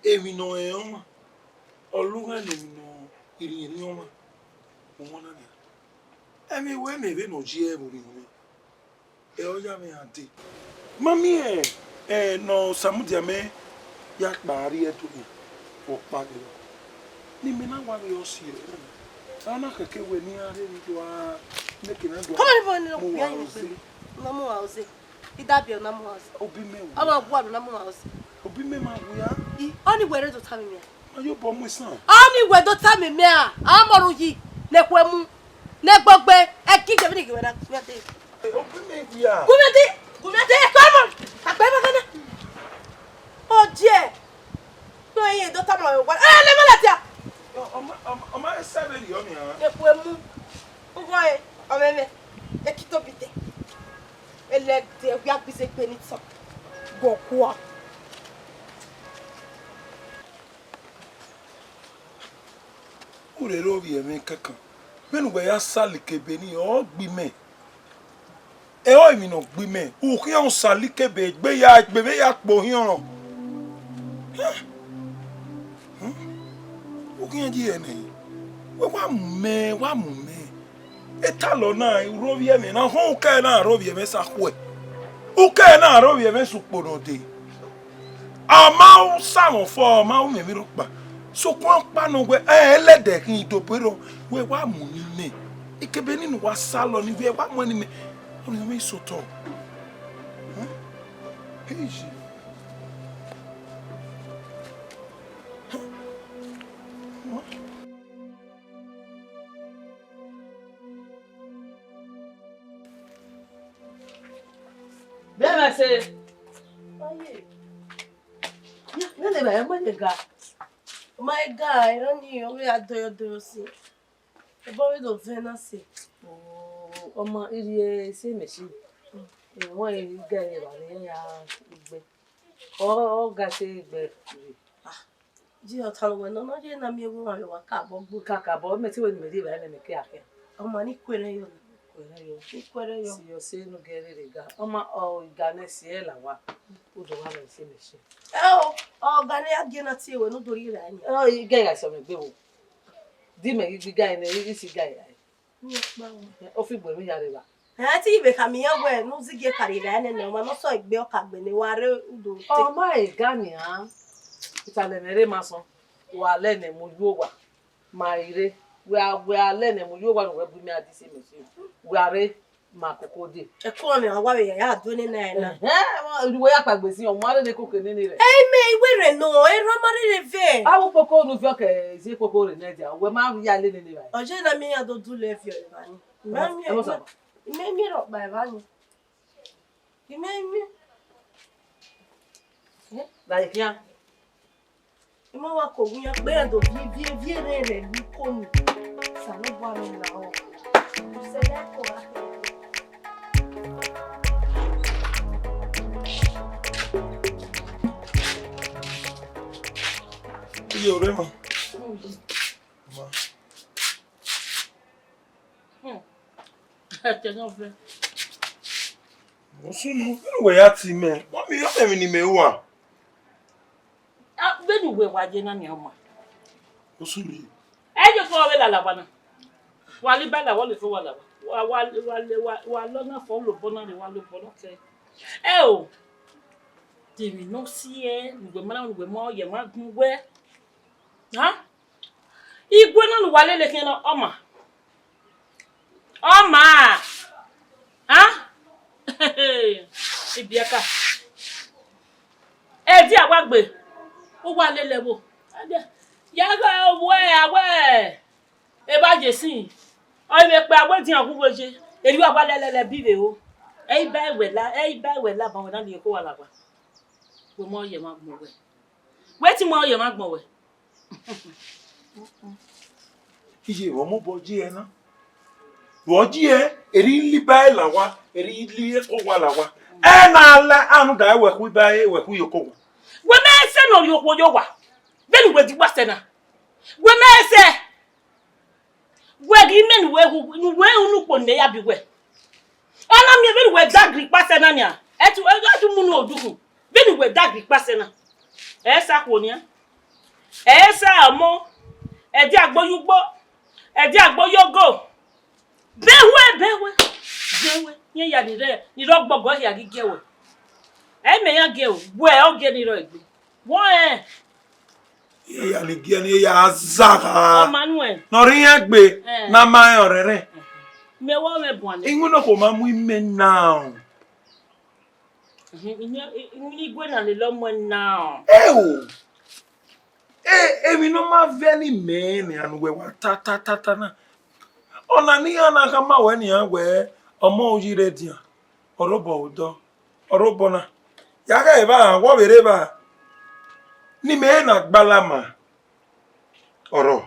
Emwi ne ọ rẹn ọmwa, ọ lugha ne emwi ne I rhiẹnrhiẹn ọmwa. Ọmọ na nia. Ẹmwẹ wẹ mẹ vbene ọ ye ẹvbo ni mwẹ. Ẹ ọ ya mwẹ a dee. Ma miẹn, ẹ, ne Osanobua mwẹ ya kpa rrie Ẹdo nia, vbe ọkpa ghe. Ne imẹ na wa vbe ọ si ẹre. A na khẹke wẹ ne iran rre ni do a, ne ke na do a. Come on, everyone, mu wa use. Na mu wa use. I da biẹ na mu wa use. Obi mẹ wu. Ọ ma wu aro na mu wa use. Obi mẹ ma wu ya. I, ọni wẹ rre do tama mẹ a? Ma yo bọ mu isan. Ọni wẹ do tama mẹ a? A mọ ru yi, ne khuẹ mu, ne gbogbe, ẹ ki je vbene I ghi wẹ na, gu mẹ dee. Obi mẹ wu ya. Gu mẹ dee, gu mẹ dee, come on. Agbe ma gana. Ọ diẹ. No, he don't tell me what. Eh, let me let ya. Ọ ma, ọ ma, ọ ma ese vbe rhie ọni a? Ekhu emu. Ughọ e, ọ mwẹ mwẹ. Ekito bite. Ẹlẹdẹ, wia gbe ize egbe ni tọn. Gọ kua. U rre ovbi ẹmwẹ kankan. Vbene uwẹ ya sẹ alikebe nii, ọ gbe imẹ. Ẹ, ọ emwi ne ọ gbe imẹ. Ukhian Osalikebe egbe ya, egbe vbe ya kpo ohiọn. Ukhian yi ẹnẹ. Wẹ wa mu mẹ, wa mu mẹ. Etalọ na, u rre ovbi ẹmwẹ na, họn ukẹ na rre ovbi ẹmwẹ sa khuẹ. Ukẹ na rre ovbi ẹmwẹ sẹ ukpo ne ọ dee. Ọ ma ru usamwẹ ọfọ, ọ ma ru mwẹ emwi rhọkpa. Sokpan ọkpa nọ wẹ, ẹ, ẹlẹdẹ khin do bọ erhọ, wẹ wa mu ni mẹ. Ikebe nii ne uwa salọ ni wẹ wa mu ẹn ni mẹ. Ọni mẹ sotọ. Huh? Hey, shit. Huh? Bẹ́ẹ̀ máa ṣe. Nene ba ẹmọ ne ga. Ma ga, erhan ni ọ ghi a doyo doyo si. Obọ vbe do vẹ na si. Ọma, irhie ese machine. Ẹmwẹ i ga ẹre evba ne iran ya gbe. Ọ, ọ ga ẹse gbe rre. Ah, ji ọ tama wẹ nọ, nọ ye na miẹn vbe uwa kakabọ gbe. Kakabọ, mẹ te wẹ ne mẹ rri evbare nẹ, mẹ ke a khian. Ọma ni kuẹrẹ yọ. Kuẹrẹ yọ. Ni kuẹrẹ yọ. Si yọ se ne u gie rere ga. Ọma, ọ, iga nẹ si ẹre la wa. U do wa lẹ se machine. Ẹ o, ọ ga ne a gie na tie wẹ ne u do rri evbare ni. Ọ, iga ya sẹ mẹ gbe wo. Di mẹ ghi gbe iga nẹ, i si iga ya. Ni ọkpa o. Ọ fi gbe mi ya rre evba. Ẹ ti vbe khama iran wẹ ne u zighi ka rri evbare nẹ, ọma ne ọ sẹ egbe ọka gbe ne wa rre udo te. Ọ ma e ga nian. Italẹ mwẹ rre ma sọn. Wa lẹ nẹ mu yo wa. Ma i rre. Wẹ a, wẹ a lẹ nẹ mu yo wa ne uwẹ bu imẹ a di se machine. Wẹ a rre ma koko de. Ẹko ọnrẹn wa vbe ya ya do nene ẹre na. Ẹhẹn, wa, uwẹ ya kpaegbe sin, ọ ma rre ne koko nene rẹ. Ẹ, imẹ, I wẹ rre nọ, erha ma rre vẹ. A wo koko nu viọ ke zi koko rre nẹ dia, uwẹ ma ya lele nene ra. Ọ je na miẹn iran do dulẹ viọ evba ni. Imẹ miẹn, imẹ miẹn rhọkpa evba ni. Imẹ miẹn. Like ya. Imẹ wa ko wu iran kpe iran do viẹ viẹ viẹ rẹn rẹ lu ko ni. Osanobua mwẹ la ọ. Sẹ ya ko ra ke. Iye ore ma. Ma. Hmm. Ẹkẹ ne ọ vẹ. Osunu, vbene uwẹ ya tie mẹ, wa miẹn emwi ne imẹ ru a? Ah, vbene uwẹ wa ye na nian ọma. Osunu. Ẹ ye fo vbe lala wa na. Wa li ba la, wa le fo wa la wa. Wa, wa, wa, wa, wa lọ na fo lobọ na re, wa lobọ na kẹ. Ẹ o. Temi no si ẹ, uwẹ ma na, uwẹ ma, ọ ye ma gun wẹ. Ha? Igue na ne uwa lele khian na, ọ ma. Ọ ma. A? Ibiẹka. Ẹdia wa gbe. Uwa lele vbo? Ya ghe wẹ, a wẹ. Evba ye sin, ọ i vbe kpẹ a wẹ edian ghu uwu ye, erriọ a wa lẹlẹlẹ bi vbe ro. Ẹ i ba ẹwẹ la, ẹ i ba ẹwẹ la, ban wẹ na rhie oko uwa la owa. Wẹ mu ọre ye emwa agbọn wẹ. Wẹ te mu ọre ye emwa agbọn wẹ. Iye, vbe ọ mobọ ye ẹre na? Vbe ọ ye ẹre, erriọ I la iba ẹre la owa, erriọ I la oko uwa la owa. Ẹ na la anu da wẹ khu iba ẹre, wẹ khu ye oko uwa. Wẹ mẹ sẹ ne ọ rhie okhuo ye owa, vbene uwẹ di gba sẹ na. Wẹ mẹ sẹ. Wẹ ghi mẹ ne uwẹ hu, ne uwẹ hu ne ukpo ne ya bi wẹ. Ọ na miẹn vbene uwẹ dagri kpasẹ na nian, ẹ tu, ẹ tu mu ne odukhun, vbene uwẹ dagri kpasẹ na. Ẹ sa khuo nian. Ẹ sa ọmọ, ẹdia gbe ye ugbo, ẹdia gbe ye ogo. Bẹn wẹ, bẹn wẹ, bẹn wẹ. Iran ya ni rẹ, ni rre ọgbọgọ hia ghi gie wẹ. Ẹ mẹ iran gie wẹ, ọ gie ni rre egbe. Wọ rẹn. Iran ya ni gie ni ya zagha. Ọ ma nuẹn. Ne ọ rre iran egbe, eh, ne a ma rẹn ọrẹrẹ. Mẹ wẹ ọ mwẹ buan nẹ. Iwinna okhuo ma mu imẹ na. Iwinna igue na lele ọ muẹn na. Ẹ o. E, emwi ne ọ ma vẹ ne imẹ ne iran ne uwẹ wa ta, ta, ta, ta na. Ọna ne iran na khama wẹ nian wẹ, ọmọ uyi rre edian, ọ rre obọ odọ, ọ rre obọ na. Ya ghẹ evba, wẹ vbe rre evba, ne imẹ na gbalama, ọrọ.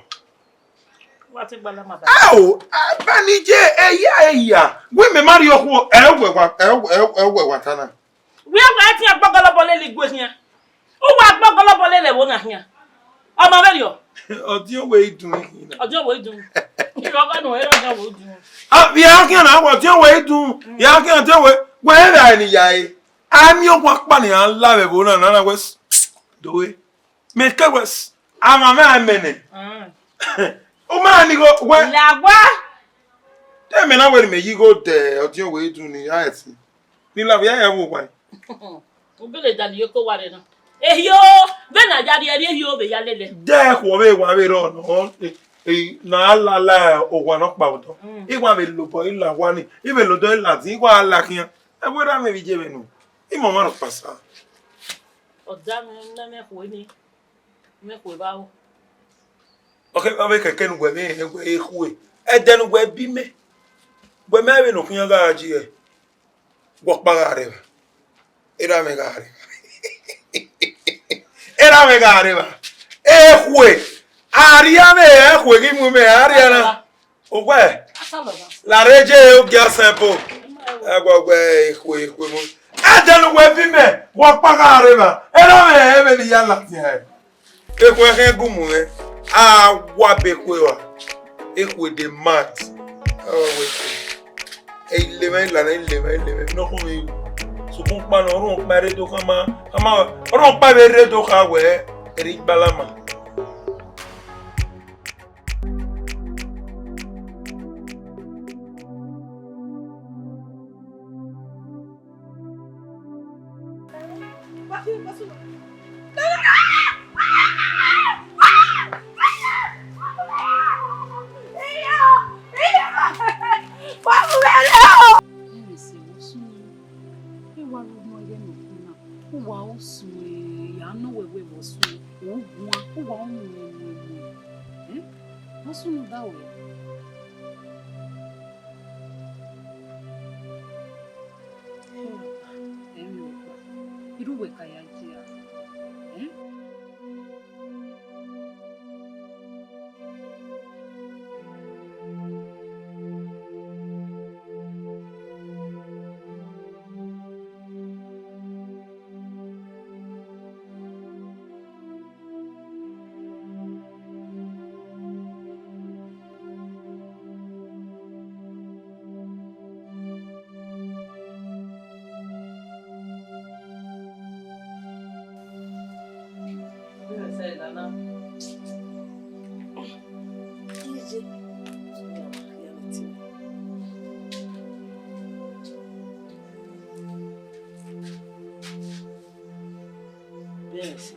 Wa te gbalama ba. Ao, aba ni je eya eya, wẹ mẹ ma rhie okhuo, ẹ wẹ wa, ẹ wẹ, ẹ wẹ wa ta na. Wẹ wa tian gbọgọlọbọ lele igue khian. U wa gbọgọlọbọ lele ẹvbo na khian. Ọ ma vberriọ. Ọdiọn wẹ i dun ikhin na. Ọdiọn wẹ i dun. Irọ gha nọ, irọ gha wẹ i dun. A, ya khian na, wẹ ọdiọn wẹ i dun. Ya khian ọdiọn wẹ, wẹ ra ni ya e. A miẹn ọkpa ni a la vbe ẹvbo na, na, na wẹ s-, do we. Mẹ ke wẹ s-, a ma mẹ a mẹ nẹ. Mm. U ma ni gho wẹ. La wa. Te mẹ na wẹ ne mẹ yi gho dẹ ọdiọn wẹ i dun ni, a ẹtin. Ni la vbe ya ya vbe owa. U bele da rhie oko uwa rre na. Ehio, vbene a ya rhie rhie ehio vbe ya lele. De ẹkhuọ vbe wa vbe rrọọ nọ, e, e, na a lala owa nọkpa odọ. Mm. I wa vbe lobọ, i la owa ni, i vbe lodọ, i la din, i wa la khian. Ẹ wẹ ra mẹ vbe iye vbe nu. I mọ ọmwa nọ kpasa. Ọ da mwẹ, ne mẹ khue ni, mẹ khue vbe aro. Ọ kẹ, ọ vbe kẹkẹ ne uwẹ vbe rẹn wẹ ekhue. Ẹdẹ ne uwẹ bi mẹ. Wẹ mẹ vbe ne ọ khian gha ji ẹe. Wẹ ọkpa gha rre evba, erha mwẹ gha rre evba. Erha mwẹ gha rre evba. Ekhue, arria mwẹ, ekhue ghi mu mwẹ, arria na. Owẹ, la rre je ogia sẹbo. Ẹgbẹgbẹ ekhue, ekhue mu. Ẹdẹ ne uwẹ bi mẹ, wẹ ọkpa gha rre evba. Erha mwẹ, ẹmwẹ ne I ya ladian ẹre. Ekhue ẹkhin gu mu mwẹ, a wa be ekhue wa, ekhue dey mad. Ọ wẹ ekhue. Ẹ i le mwẹ, i la nẹ, i le mwẹ, i le mwẹ, ne ọ khun mwẹ. Sokpan ọkpa nọ, ọrhuọn ọkpa rre do khama, khama, ọrhuọn ọkpa vbe rre do kha wẹ, ẹre i gbalama. Ẹmwẹ sẹ vbe ọ sunu, e wa ru ọmọ ẹghẹ nọ khin na, u wa ru sunu, ya nọ wẹ wẹ vbe ọ sunu, u guan, u wa ru muẹn muẹn muẹn. Ẹn? Vbe ọ sunu da wẹ? Ẹmwẹ ọkpa, irhu wẹ ka ya jia. Ẹn? Yes.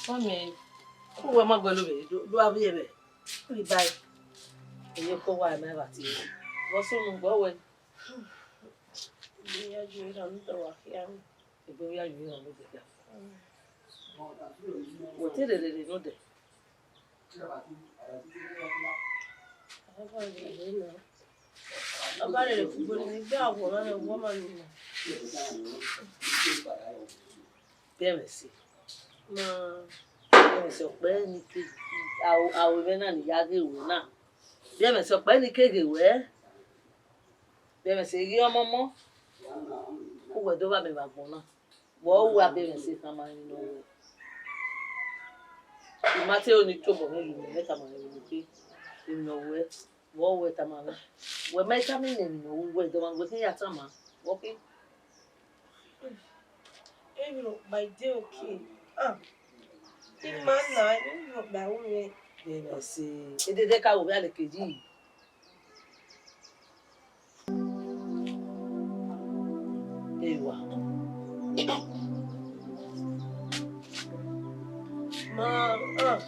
Mami, uwẹ ma guẹlẹ ovbe do do avbiẹ vbe. Ibai. Eye ko wa ma vbe tie. Vbọ sunu gbe wẹ. Egbe ya ye iran ne odẹ wa khian. Egbe ya ye iran ne odẹ khian. Wẹ te rherhe rre ne odẹ. Ọ ba rherhe fugbo ne egbe awọ na ne ọwọ ma ni na. Biẹ mwẹ ẹse. Ma. Biẹ mwẹ ẹse ọkpẹ ni ke aro mwẹ na ne I ya ghe ruẹ na. Biẹ mwẹ ẹse ọkpẹ ni ke ghe ruẹ. Biẹ mwẹ ẹse ghi ọmọmọ. Uwẹ do vba mẹ vbe agbọn na. Vbe ọ wa biẹ mwẹ ẹse khama emwi ne ọ wẹ. I ma te ro ni tobọ mwẹ ye mẹ tama mwẹ vbe ughe. Emwi ne ọ wẹ. Vbe ọ wẹ tama mwẹ. Wẹ ma i tama mwẹ emwi ne ọ wẹ, wẹ dọmwa wẹ khin ya tama. Vbe ọ khin? Emwi ne ọ kpa ide oke. Ah. I ma na, emwi ne ọ kpa ru mwẹ. Biẹ mwẹ ẹse. Edede ka wo vbe aleke yi. Ewa. Ma, ah.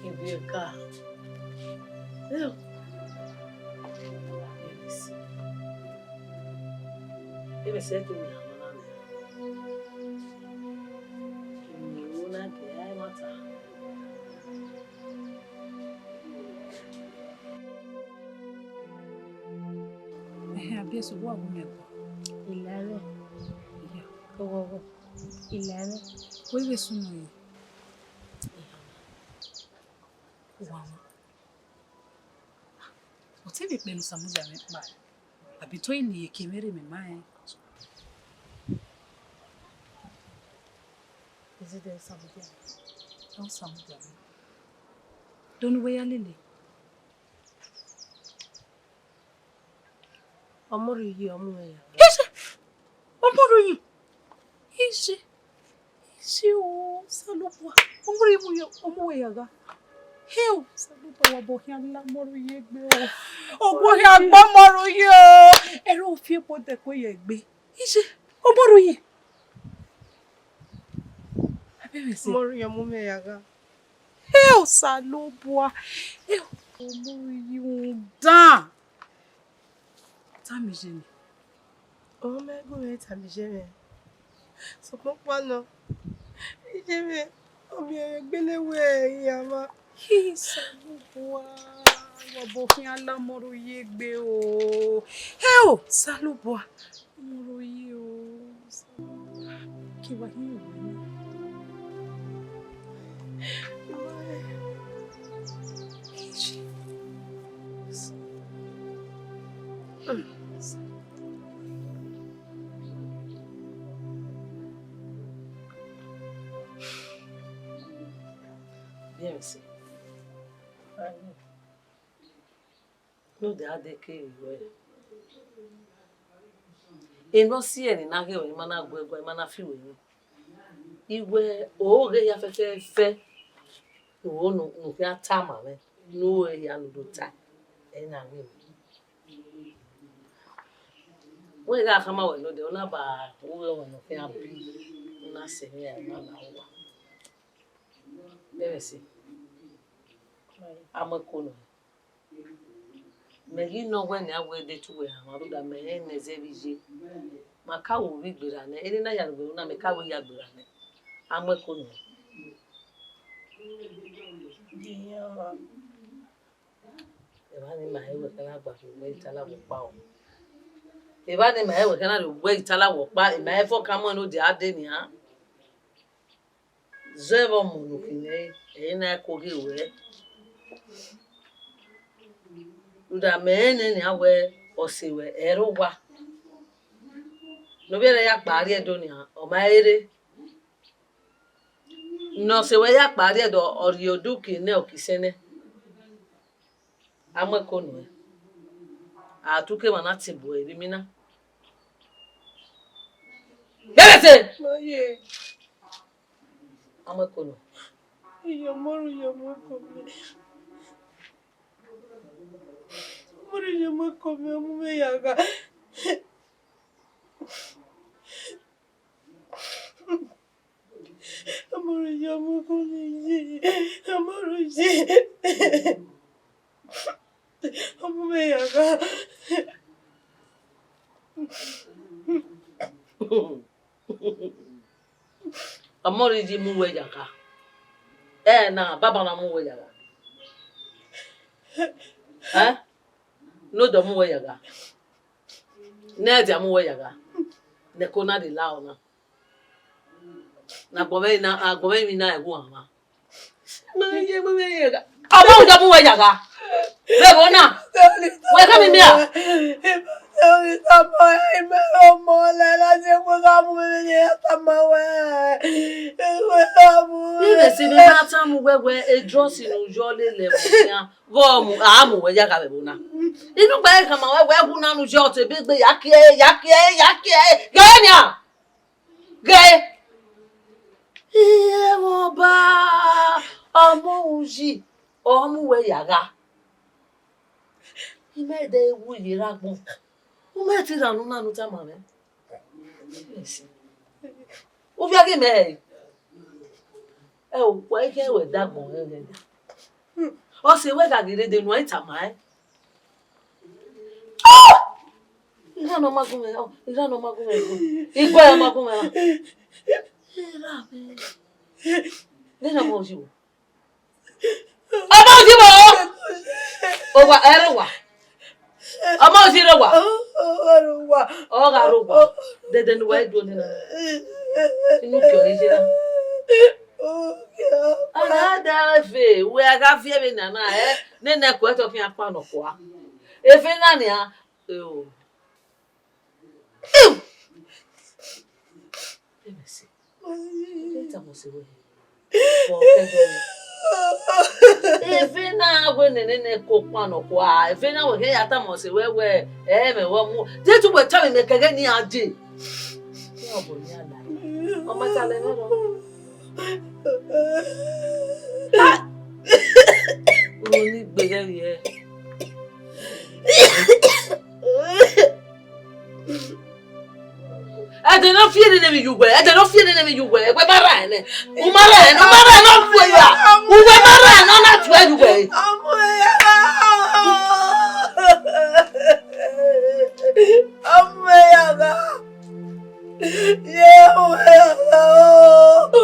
Ebiẹka. Eo. Emwi sẹ to wẹ na nọ na nẹ. Emwi ne I ru na gie a ẹmwata. Ẹhẹn, Abiẹse, wa wu mẹ kua. Ilamwẹ. Iya. Oghọghọ. Ilamwẹ. Wẹ vbe sunu re? Wa wu. Ọ te vbe kpẹ ne u samudia mwẹ kpa, abi to ne iyeke mwẹ rre mẹ ma rẹn? Izẹdẹ samudia mwẹ. Ọ samudia mwẹ. Do ne uwẹ ya lele? Ọmọ rhie yi, ọ mu mwẹ ya. Iye! Ọmọ rhie yi! Iye! Iye o, Osanobua! Ọmọ rhie mu yo, ọ mu wẹ ya gha. Hẹ o, Osanobua, wa obọ khian la ọmọ rhie yi egbe o. Ọgbọ khian gbe ọmọ rhie yi o. Ẹre ọ fi ebo dẹko ye egbe. Iye, ọmọ rhie yi! Abẹmwẹse. Ọmọ rhie yi, ọ mu mwẹ ya gha. Hẹ Osanobua! Hẹ o, ọmọ rhie yi rhunmwuda. Tama iye mwẹ. Ọ ma gu mwẹ tama iye mwẹ. Sokpan ọkpa nọ, iye mwẹ, ọ miẹn mwẹ gbele wẹ iran mwa. Osanobua, wa obọ khian la ọmọ rhie yi egbe o. Hẹ o, Osanobua, ọmọ rhie yi o. Ke wa hin wẹ. Biẹmwẹse. Ne odẹ a dẹ ke ruẹ. Enọ si ẹre ne a ghe ruẹ, ima na gu ẹre guan, ima na fi ruẹ yin. I wẹ, oghe hia fẹfẹfẹ, oro ne u khian tama mwẹ, ne u ru ehia ne u do tae, ẹre na miẹn mwẹ. Wẹ gha khama wẹ nodẹ, ọ na ba ru ẹmwẹ ne ọ khian bi, u na sẹ emwi ra, u na la owa. Vbẹmwẹ ẹse, a mu ẹko nọ. Mẹ ghi nọ wẹ nian wẹ de te uwẹ hanmwa, rhunmwuda mẹ rẹn ne ẹzẹ vbe iye. Ma ka ru vbe gberra nẹ, ene na ya ru na, mẹ ka ru ya gberra nẹ. A mu ẹko nọ. Evba ne ima hẹ wẹ kẹ na gba rhie uwẹ Itala wẹ ọkpa o. Evba ne ima hẹ wẹ kẹ na rhie uwẹ Itala wẹ ọkpa, ima hẹ fọ ka mu ẹn ne odẹ a dee nian. Zẹ vbe ọmọ ne u khin nẹ, ẹre na ko ghe ruẹ. Rhunmwuda mẹ rẹn nẹ nian wẹ ọse ruẹ ẹre owa. Ne ovbi ẹre ya kpa rrie Ẹdo nian, ọ ma rere. Ne ọse ruẹ ya kpa rrie Ẹdo, ọ rhie oduki nẹ, ọ ki sẹ nẹ. A mu ẹko nuẹn. A tu ke emwa na tobọ ẹre vbe imina. Gẹrẹse! Maye. A mu ẹko nọ. Iye ọmọ ru iye ọmọ ẹko mẹ. Ọmọ ru iye ọmọ ẹko mẹ, ọ mu mwẹ ya gha. Ọmọ ru iye ọmọ ẹko mẹ ye. Ọmọ ru iye. Ọ mu mwẹ ya gha. Ọmọ ru iye mu wẹ ya gha. Ẹ na, baba na mu wẹ ya gha. Ẹ? Ne odọ mu wẹ ya gha. Ne ẹdia mu wẹ ya gha. Ne ẹko na de la ọna. Ne agbọn mwẹ na, agbọn mwẹ emwi na ẹwu ọmwa. Ọmọ ru iye mu wẹ ya gha. Ọmọ ru iye mu wẹ ya gha. Vbe ẹvbo na. Wẹ khama mẹ a? Ighẹ si ne a tama uwẹ wẹ e drọsi ne u yọ lele ẹvbo khian, vbe ọ mu, a mu wẹ ya gha vbe ẹvbo na. Inu gbe khama wẹ wẹ ẹwu na ne u yọ ọtẹn be gbe ya kie, ya kie, ya kie, ghe nian. Ghe. Irẹn mwẹ ọba, ọmọ uyi, ọ mu wẹ ya gha. Imẹ de wu ye rre agbọn. U mẹ te rhan unu na ne u tama mwẹ. Uvia ghi mẹ hẹ? Ẹ o, wa i khian wẹ dagbọn hẹ ghẹ. Ọ sẹ wẹ gha ghi rre de unu, a i tama ẹn. Iran nọ ma gun mwẹ, ọ, iran nọ ma gun mwẹ, igue ya ma gun mwẹ ra. Iran mwẹ. Iran mwẹ oyi wo. Ọmọ ozi wo. Owa, ẹ rre owa. Ọmọ ozi rre owa. Ọ gha rre owa. Dede ne uwa i do nena. Inu ke ọre ye ra. A gha da eve, wẹ a gha viẹ vbe nana, ẹ, nene ẹko ẹtọ khian kpa nọ kua. Eve na nian, eo. Iu! Emesi, ẹ tama ọse wẹ, ọ kẹ dọrọ. Eve na wẹ nene ne ẹko kpa nọ kua, eve na wẹ kẹ ya tama ọse wẹ wẹ, ẹ mẹ wẹ mu. Jesu wẹ tama mẹ kẹghẹ ne iran je. Iran ọbọ ne iran la. Ọ ma ta lẹ nẹ rọ. Unu ni gbe ghẹ vbiẹ. Ẹdẹ ne ọ fi nene emwi ye uwẹ, ẹdẹ ne ọ fi nene emwi ye uwẹ, ẹwẹ ma ra ẹnẹ. U ma ra ẹnẹ, u ma ra ẹnẹ, ọ tuẹ ya. Uwẹ ma ra ẹnẹ, ọ na tuẹ ye uwẹ. Ọmọ ya gha. Ye uwẹ ya gha o.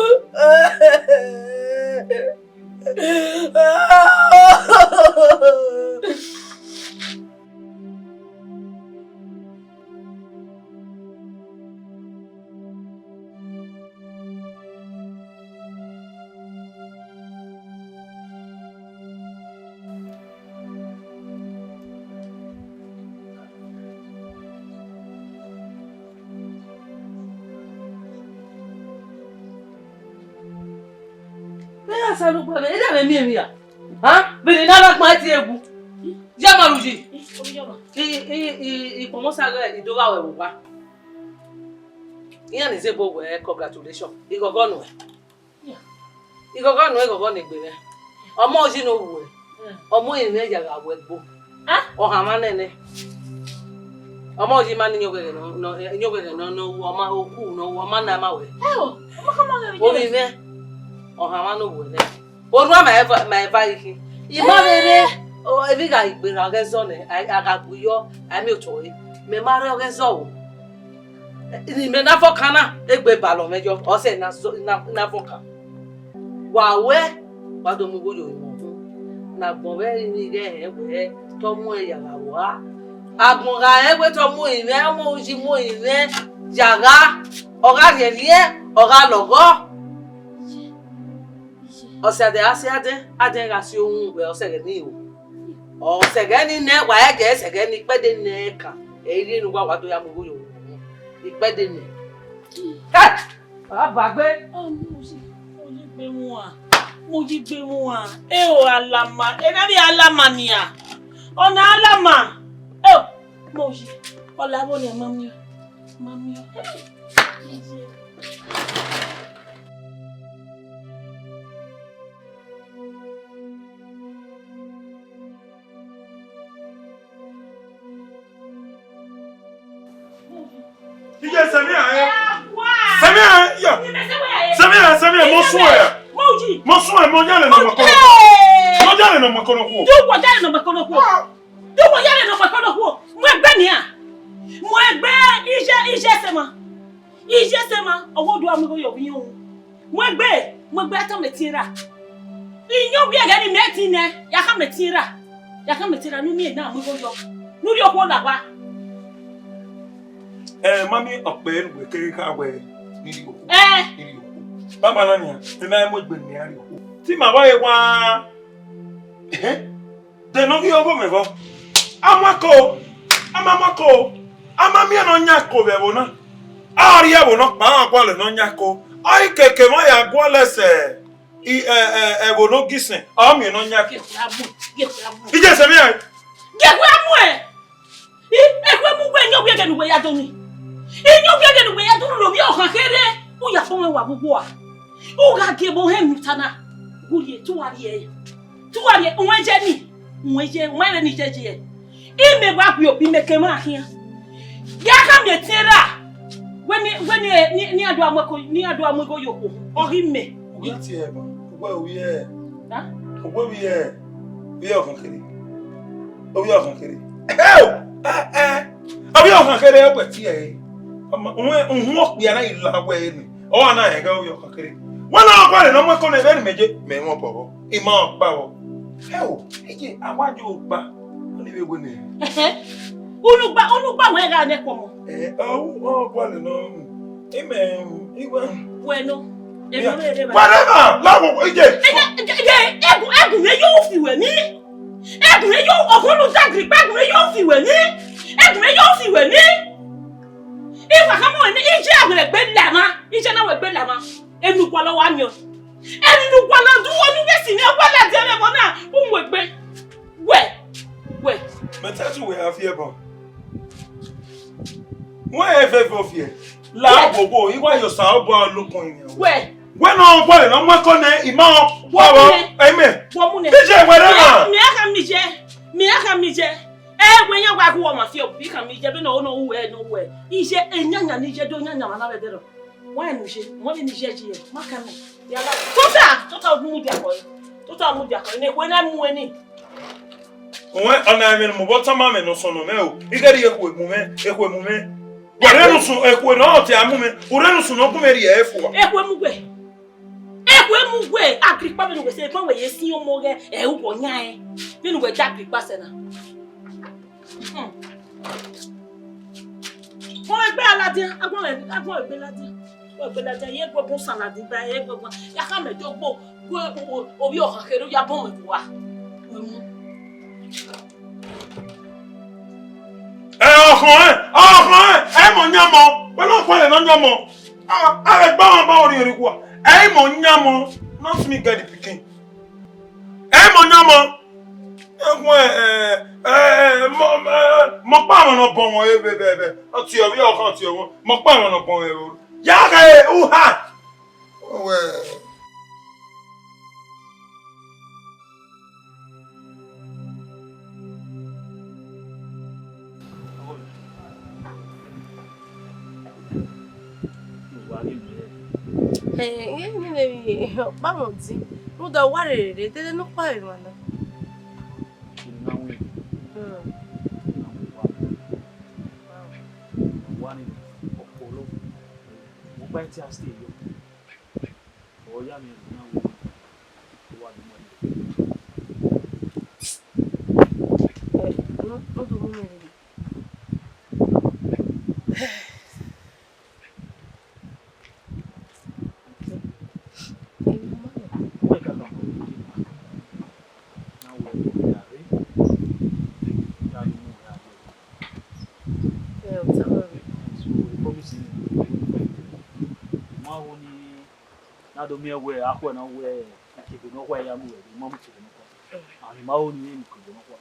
Vbe ya sa logba vbe, ena vbe miẹn emwi ra? Han? Vbe ne na na gban tie egwu. Ya ma ru yi. I, i, i, i kpọnmwọ sa ghe, I do gha wẹ vbe owa. Iran ni zẹ ebo wẹ congratulation. Ighọghọ nuẹn. Ighọghọ nuẹn, ighọghọ ne egbe mwẹ. Ọmọ oyi ne ọ wu ẹ. Ọmọ ẹre mwẹ ya gha wẹ gbo. Ah? Ọ hanmwa nene. Ọmọ oyi ma ne iyọnghẹghẹ nọ, nọ, iyọnghẹghẹ nọ, nọ, ọ ma, oku nọ, ọ ma na ma wẹ. Ẹ o, ọmọ khama ghe vbe Ovbi mwẹ, ọ hanmwa ne ọ wu ẹ nẹ. Orua ma eva, ma eva ikhin. I ma vbe rre, o, emwi gha gberra ọghe zọ nẹ, a, a gha gbe yọ, a miẹn otọ re. Mẹ ma rre ọghe zọ o. Imẹ ne a vọkan na, egbe balọ mwẹ yọ, ọ sẹ na zọ, na, na vọkan. Wa wẹ, wa do mu igho yo emọ. Ne agbọn vbe ẹrinmwi ighẹ hẹn wẹ, te ọ mu ẹn ya gha rua. Agbọn gha rẹn wẹ te ọ mu orinmwẹ, ọ mu oyi mu orinmwẹ ya gha. Ọ gha rhiẹnrhiẹn, ọ gha lọghọ. Ọse adẹ gha si adẹn, adẹn gha si ohun wẹ ọsẹghẹ ni o. Ọsẹghẹ ni nẹ, wa ẹgẹ ẹsẹghẹ ni kpẹde nẹ kan. Ẹ i rhie ne uwa wa do ya mu igho yo emọ. Ikpẹde nẹ. Kai! Baba gbe. Ah, mo yi, mo yi gbe mu a. Mo yi gbe mu a. E o alama. E na bi alama nia. Ọna alama. E o, mo yi. Ọla vbo nia, ma miẹn. Ma miẹn. Mo yi. Sẹmia, eh. Sẹmia, eh, ya. Sẹmia, Sẹmia, mo suẹn. Mo suẹn, mo yale ne ọmọ kọnọ. Mo yale ne ọmọ kọnọ khuo. Du wọ yale ne ọmọ kọnọ khuo. Du wọ yale ne ọmọ kọnọ khuo. Mu egbe nian. Mu egbe, iye, iye sẹ ma. Iye sẹ ma, ọwọ do a mu igho ye ovbi iye uhunmwu. Mu egbe, mu egbe, a tama ẹtin ra. Iyẹn ovbi ẹghẹ ne imẹ tin nẹ, ya khama ẹtin ra. Ya khama ẹtin ra, ne u miẹn na mu igho yọ. Ne u rhie okhuo la owa. Eh, mami, ọkpẹ ne uwẹ keghi kha wẹ ne I rhie okhuo. Eh. Ne I rhie okhuo. Baba na nian, de na mu egbe ne iran rhie okhuo. Te ima vbe wa, eh? De ne ọ ghi ọghe mwẹ vbọ? A mu ẹko, a ma mu ẹko, a ma miẹn ne ọ yan ẹko vbe ẹvbo na. A rhie ẹvbo nọkpa, a gualọ ne ọ yan ẹko. Ọ i keke emwa ya gualọ sẹ, i, ẹ, ẹ, ẹvbo ne ọ gisẹn, ọ miẹn ne ọ yan ẹko. Gie ẹko ra mu, gie ẹko ra mu. Iye sẹ vbe iran. Gie ẹko ra mu ẹ. I, ẹko mu wẹ iyẹn ovbi ẹghẹ ne uwẹ ya do ni. Iyẹn ovbi ẹghẹ ne uwẹ ya do ni, ovbi ọkhan kherhe, u ya fo mwẹ wa vbe uwu a. U gha gie ẹmwẹ ohẹn ne u ta na, gu rhie, te u wa rhie ẹre. Te u wa rhie, uwẹ jẹ ni, uwẹ jẹ, uwẹ rẹ ni jẹ jẹ. Imẹ wa gu obi mẹ ke mwa khian. Ya khama ẹtin ra. Wẹ ni, wẹ ni, ni, ni a do a mu ẹko, ni a do a mu igho ye okhuo, ọ ghi mẹ. Uwẹ tie ẹbọ, uwẹ ovbi ẹ. Ha? Uwẹ ovbi ẹ, ovbi ọkhan kherhe. Ovbi ọkhan kherhe. Ẹ o! Ẹ, ẹ. Ovbi ọkhan kherhe, ọ gbẹ tie ẹre. Ọma, uhun, uhun okpia na i la wẹ eni. Ọ wa na hẹn ghe ovbi ọkhan kherhe. Wẹ na gualọ ne ọ mu ẹko nẹ vbene mẹ ye, mẹ mwẹ obọ vbọ. I ma kpa vbọ. Ẹ o, iye, a wa yo gba. Ọ ni vbe wẹ nẹ. Ẹhẹ. Unu gba, unu gba wẹ gha nẹ ẹko ọmọ. Ẹ, ọ, ọ gualọ nọ. Imẹ, iwa. Wẹ nọ. Emọ rere ba. Whatever. La wo, iye. Ẹ, ẹ, ẹ, ẹ, ẹgùn, ẹgùn mẹ yo fi wẹ ni. Ẹgùn mẹ yo, ọgọnu dagri gba ẹgùn mẹ yo fi wẹ ni. Ẹgùn mẹ yo fi wẹ ni. Iwa khama wẹ ni, iye a wẹ gbe la ma. Iye na wẹ gbe la ma. Enu gualọ wa miẹn. Enu gualọ du, onu vbe si ni, ọ gualọ dia vbe ẹvbo na. U mu egbe. Wẹ, wẹ. Mẹ te tu wẹ a fi ẹbọ. Wẹ ẹ vẹ vẹ ọviẹ. La gbogbo, I wa ye Osanobua ọlokun inian. Wẹ. Wẹ ne ọ gualọ ne ọ mu ẹko nẹ, I ma ọ. Wọ mu nẹ. Amen. Wọ mu nẹ. Iye wẹ rẹ na. Mẹ a khama iye. Mẹ a khama iye. Ẹ wẹ yan wa gu ọmwa fi ọ, I khama iye, vbene ọ no wẹ, no wẹ. Iye, eyanyan ne iye do yanyan mwa na vbe ẹdẹrọ. Wẹ ne iye, wẹ ne iye iye, ma khama. Ya la. Tota, tota, u mudia kọ. Tota, u mudia kọ. Ne wẹ na mu ẹni. Uwẹ, ọna ẹmwẹ ne mu vbe ọ tama mwẹ ne ọ sọnnọ mwẹ o. I ghẹ rhie ekhue mu mwẹ, ekhue mu mwẹ. Wẹ rre ne usun, ekhue ne ọ te a mu mwẹ, u rre ne usun ne ọ gu mwẹ rhie ẹre fua. Ekhue mu wẹ. Ekhue mu wẹ, Agrikpa vbene uwẹ sẹ, egbọn wẹ ye si ọmọ ghẹ, ẹ, u wọ yan ẹn. Vbene uwẹ da Agrikpa sẹ na. Hmm. Ọ egbe aladian, agbọn, agbọn egbe ladian. Ọ egbe ladian, ye gbogbo salad ba, ye gbogbo. Ya khama do gbo, gbo, o, ovbi ọkhan kherhe, ya bọ mwẹ vbe uwa. Wẹ mu. Ẹ, ọkhọn ẹ, ọkhọn ẹ, ẹ mọ yan mọ, wẹ ne ọ khuẹrhẹ ne ọ yan mọ. A, a vbe gba ọmwa ba orhiọn rhie kua. Ẹ i mọ yan mọ, not me get the pikin. Ẹ i mọ yan mọ. Ẹ, ẹ, ẹ, ẹ, mọ, ẹ, mọ kpa ọmwa ne ọ bọ ọmwa vbe, vbe, vbe. Ọ tie ovbi ọkhan, ọ tie ọmwa. Mọ kpa ọmwa ne ọ bọ ọmwa vbe. Ya ghe uha. Wẹ. Ẹ, ẹ, ẹ, ẹ, ọkpa mwẹ odi, rhunmwuda ọ wa rherere, dede ne ọkpa mwẹ emwa na. Hmm. Ọ ya mwẹ ne ọ wa ni. Ẹ, ọ, ọ do mu mwẹ rre. Ẹ, ọ tama mwẹ. Ma ho ni, na do miẹn wẹ, akhuẹ na wẹ, ikebe nọkhua ya mu wẹ, ma mu ikebe nọkhua. Ami ma ho ni, ikebe nọkhua.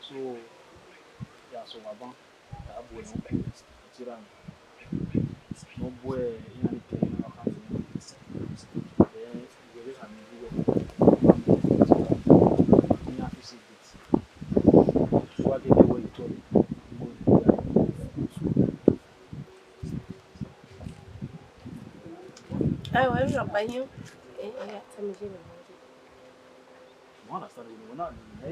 So, ya sẹ ọmwa ban, ya bu ẹre nọ, tira nọ. Ne ọ bu iran ni ke iran ọkhan fi nọ. Then, wẹ vbe khama iye wẹ, iran fi si gate. Wa gele wẹ itọ, igho ni ya. Ẹ o, emwi rhọkpa, iye mwẹ. Ẹ, ẹ, tama iye mwẹ vbe ọ rre. You understand me? Wẹ na, ẹ,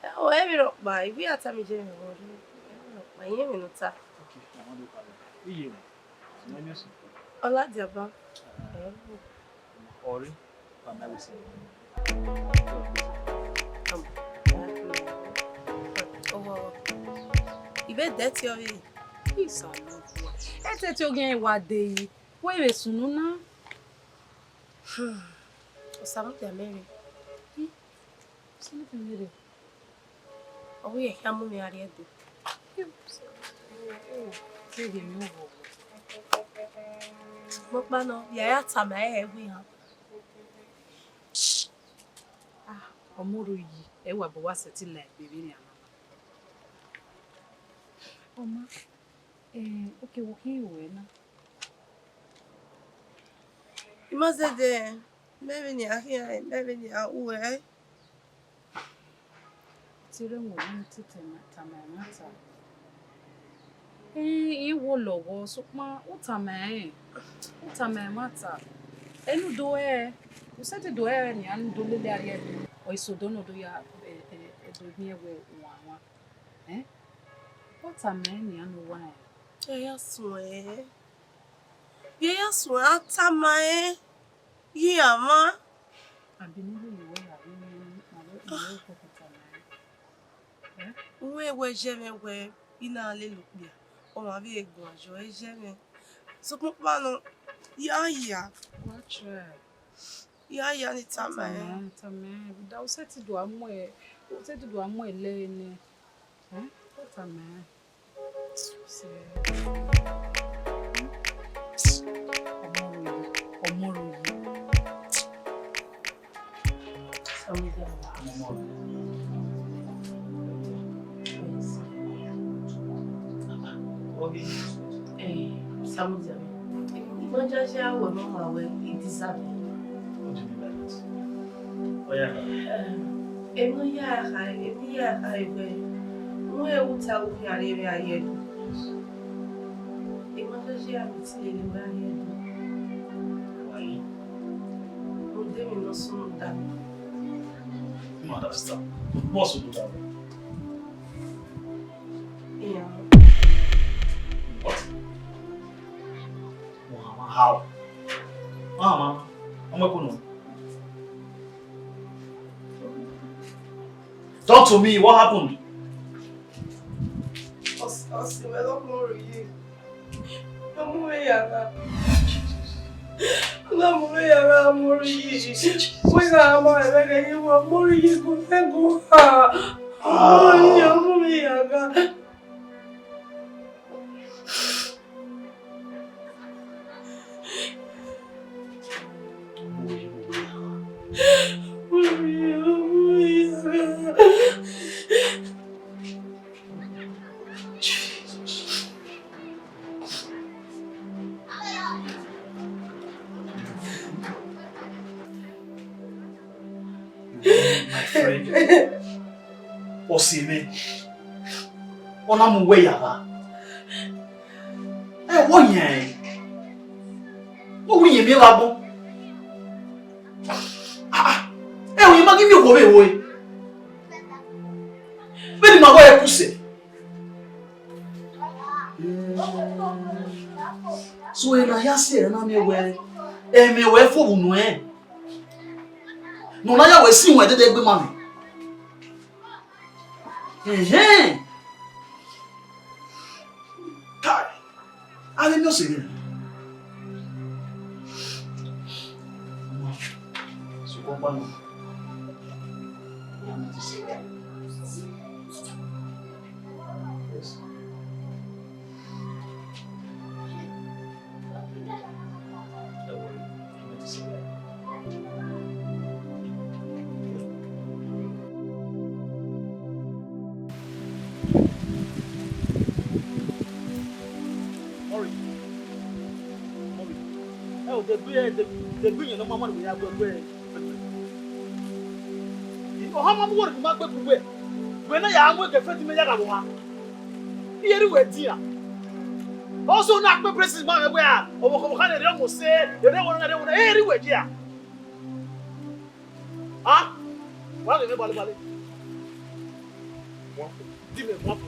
ẹ, o, emwi rhọkpa, I wẹ ya tama iye mwẹ vbe ọ rre. Emwi rhọkpa, iye mwẹ ne u ta. Okay, I wan do carry. Iye mwẹ. Ọladiaba. Ẹ, ọ rre. Ba ma wẹ sẹ. Owo, I vbe dẹ tie ọvbehe. Isan ne ọ gua. Ẹ te tie ogiẹn wa de yi. Wẹ vbe sunu na. Hmm. Osamudia mẹ rre. Hmm. Osamudia mẹ rre. Ọ wẹ irẹn khian mu mwẹ gha rrie Ẹdo. Te ghe mwẹ owo. Mẹ ọkpa nọ, ya ya tama ẹre wẹ iran. Ah, ọmọ ro yi, ẹ wa bu wa sẹtin la egbe vbenian na. Ọma, eh, okay, wo khian ru ẹre na. I ma zẹdẹ, mẹ vbenian khian, mẹ vbenian ru ẹre. Te rre mu ne te tama, tama ẹmwata. Ẹn, I wo lọghọ, sokpan u tama ẹre, u tama ẹmwata. Enu do ẹre, u sẹtin do ẹre nian ne u do lele a rrie Ẹdo. Ọ i sẹ odọ ne ọ do ya, ẹ, ẹ, Ẹdo miẹn wẹ uwanwan. Ẹn? Ọ tama ẹre nian ne uwa rẹn. Ẹ ya suẹn. Vbe ya suẹn, a tama ẹre. Ye iran mwa. Abi ne u ye wẹ gha vbe miẹn ma vbe ma vbe koko tama ẹre. Ẹn? U wẹ wẹ zẹ mwẹ wẹ I na lele okpia, ọmwa vbe guan yọ, ẹ zẹ mwẹ. Sokpan ọkpa nọ, ya ya. Wa try. Ya ya ne I tama ẹre. Tama ẹre, tama ẹre. Da u sẹtin do a mu ẹre, u sẹtin do a mu ẹre lẹ nẹ. Ẹn? Wa tama ẹre. Ọmọ ro yi, ọmọ ro yi. Samudia. Eh, Samudia. Emergency hour no ma wẹ, it is a. What do you mean by that? Oh, yeah. Eh, Emwi ne ọ ya kha, emwi ya kha vbe, u ru ta vbe ukhian rre vbe a ye Ẹdo. Emwa ne ọ ye a vbe tie lele wẹ a ye Ẹdo. Why? Rhunmwuda emwi ne ọ sunu da. Mother sister, what's sunu da? Iran. What? Mama, how? Mama, ọmọ ẹkọ nọ. Talk to me, what happened? Ọs-, ọsẹ mwẹ lọkpọ rre ye. Ọ mu mwẹ ya gha. Ọ mu mwẹ ya gha, ọ mu rre ye. Wẹ gha ma ẹmwẹ ghe ye, ọ mu rre ye, go, go, ha. Ọ mu rre ye, ọ mu mwẹ ya gha. My friend, ọse mwẹ, ọ na mu uwẹ ya vba. Ẹ, wọ yẹn, wọ wẹ irẹn miẹn vbe agbọn. Ah, ah. Ẹ, ọ yẹn ma ghi miẹn okhuo vbe ẹvbo ẹre. Vbene ima wẹ ẹre ku sẹ. So, ena ya si ẹre na miẹn wẹ, ẹmwẹ wẹ fo vbe unu ẹn. Ne ọ na ya wẹ si iwẹn dede egbe ma mẹ. Ẹhẹn. Kai. Avbe emiọse rẹ. Sokpan ọkpa nọ. Yes. Mọrị, mọrị. Ẹ o, degbe, de-, degbe iyẹn ne ọ ma ma ne ya gu ẹguẹ. Ọ ha ma mu wẹ ne ma gbe gu wẹ. Wẹ na ya mu ege fẹdi mẹ ya gha vbe ohan. Iye rri wẹ dian. Ọ sẹ na kpe praises ma mwẹ wẹ a, ọvbokhan ọvbokhan ne erriọ mu ose, erriọ wọna, erriọ wọna, erriọ wẹ dia. A? Wa ghe mwẹ bale bale. Di mẹ mu apo.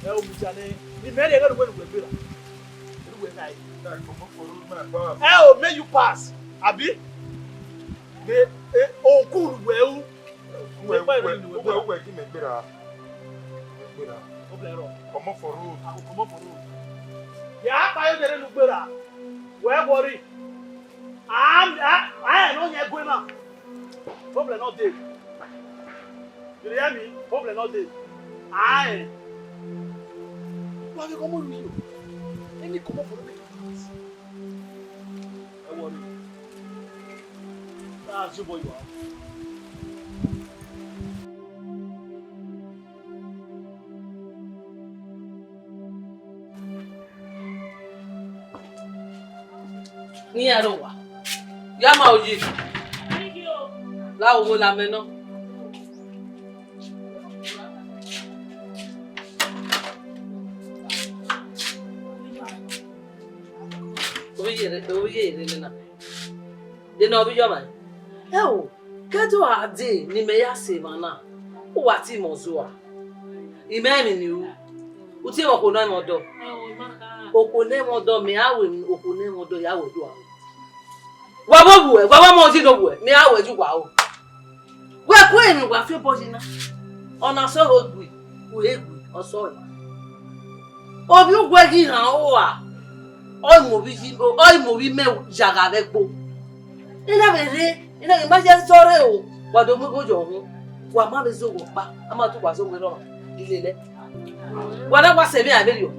Ẹ o, mudia nẹ, ne imẹ rhie ẹghẹ ne uwẹ ne uwẹ gberra. Ne uwẹ gha re. Ẹ o, make you pass, abi? Ne, e, oku ne uwẹ ru. Uwẹ, uwẹ, uwẹ, uwẹ ghi mẹ gberra. Gberra. Problem rọ. Comot for road. I go comot for road. Ya kpa yo dere nu gberra. Wẹ worry. A, a, a, no yan gue na. Problem no dey. You dey hear me? Problem no dey. Aye. Wa vbe kọmọ ru yo. Any comot for road. Don't worry. That's you boy you are. Ne iran rre owa, ya ma oyi, la owo la mẹ nọ. Ovbi ye rre, ovbi ye rre nena. De ne ọ vbe yọ mwa? Ẹ o, ke ẹdẹ a dee ne imẹ ya sẹ emwa na, uwa te imẹ ọzua. Imẹ emwi ni ru, u tie mwẹ okhuo ne ọ mwẹ ọdọ. Okhuo ne ọ mwẹ ọdọ, mẹ a ru emwi, okhuo ne ọ mwẹ ọdọ ya ru ẹdua ru. Wa vbe obuẹ, wa vbe ọmọ odi ne obuẹ, mẹ a ru ẹdua ru. Wẹ ku emwi wa fi obọ yi na. Ọna sẹ ọho gui, u he gui, ọ sẹ ọre. Ovbi uwẹ ghi rhan ua, ọ i mu ovbi yi, ọ i mu ovbi mẹ ya gha vbe ẹgbo. I na vbe rre, I na vbe ma ya zọrre o, wa do mu igho yọ uhunmwu, wa ma vbe zẹ owa ọkpa, a ma tu wa zẹ owa erha ọmwa, I lele ẹe. Wa na wa sẹ emwi a vberriọ.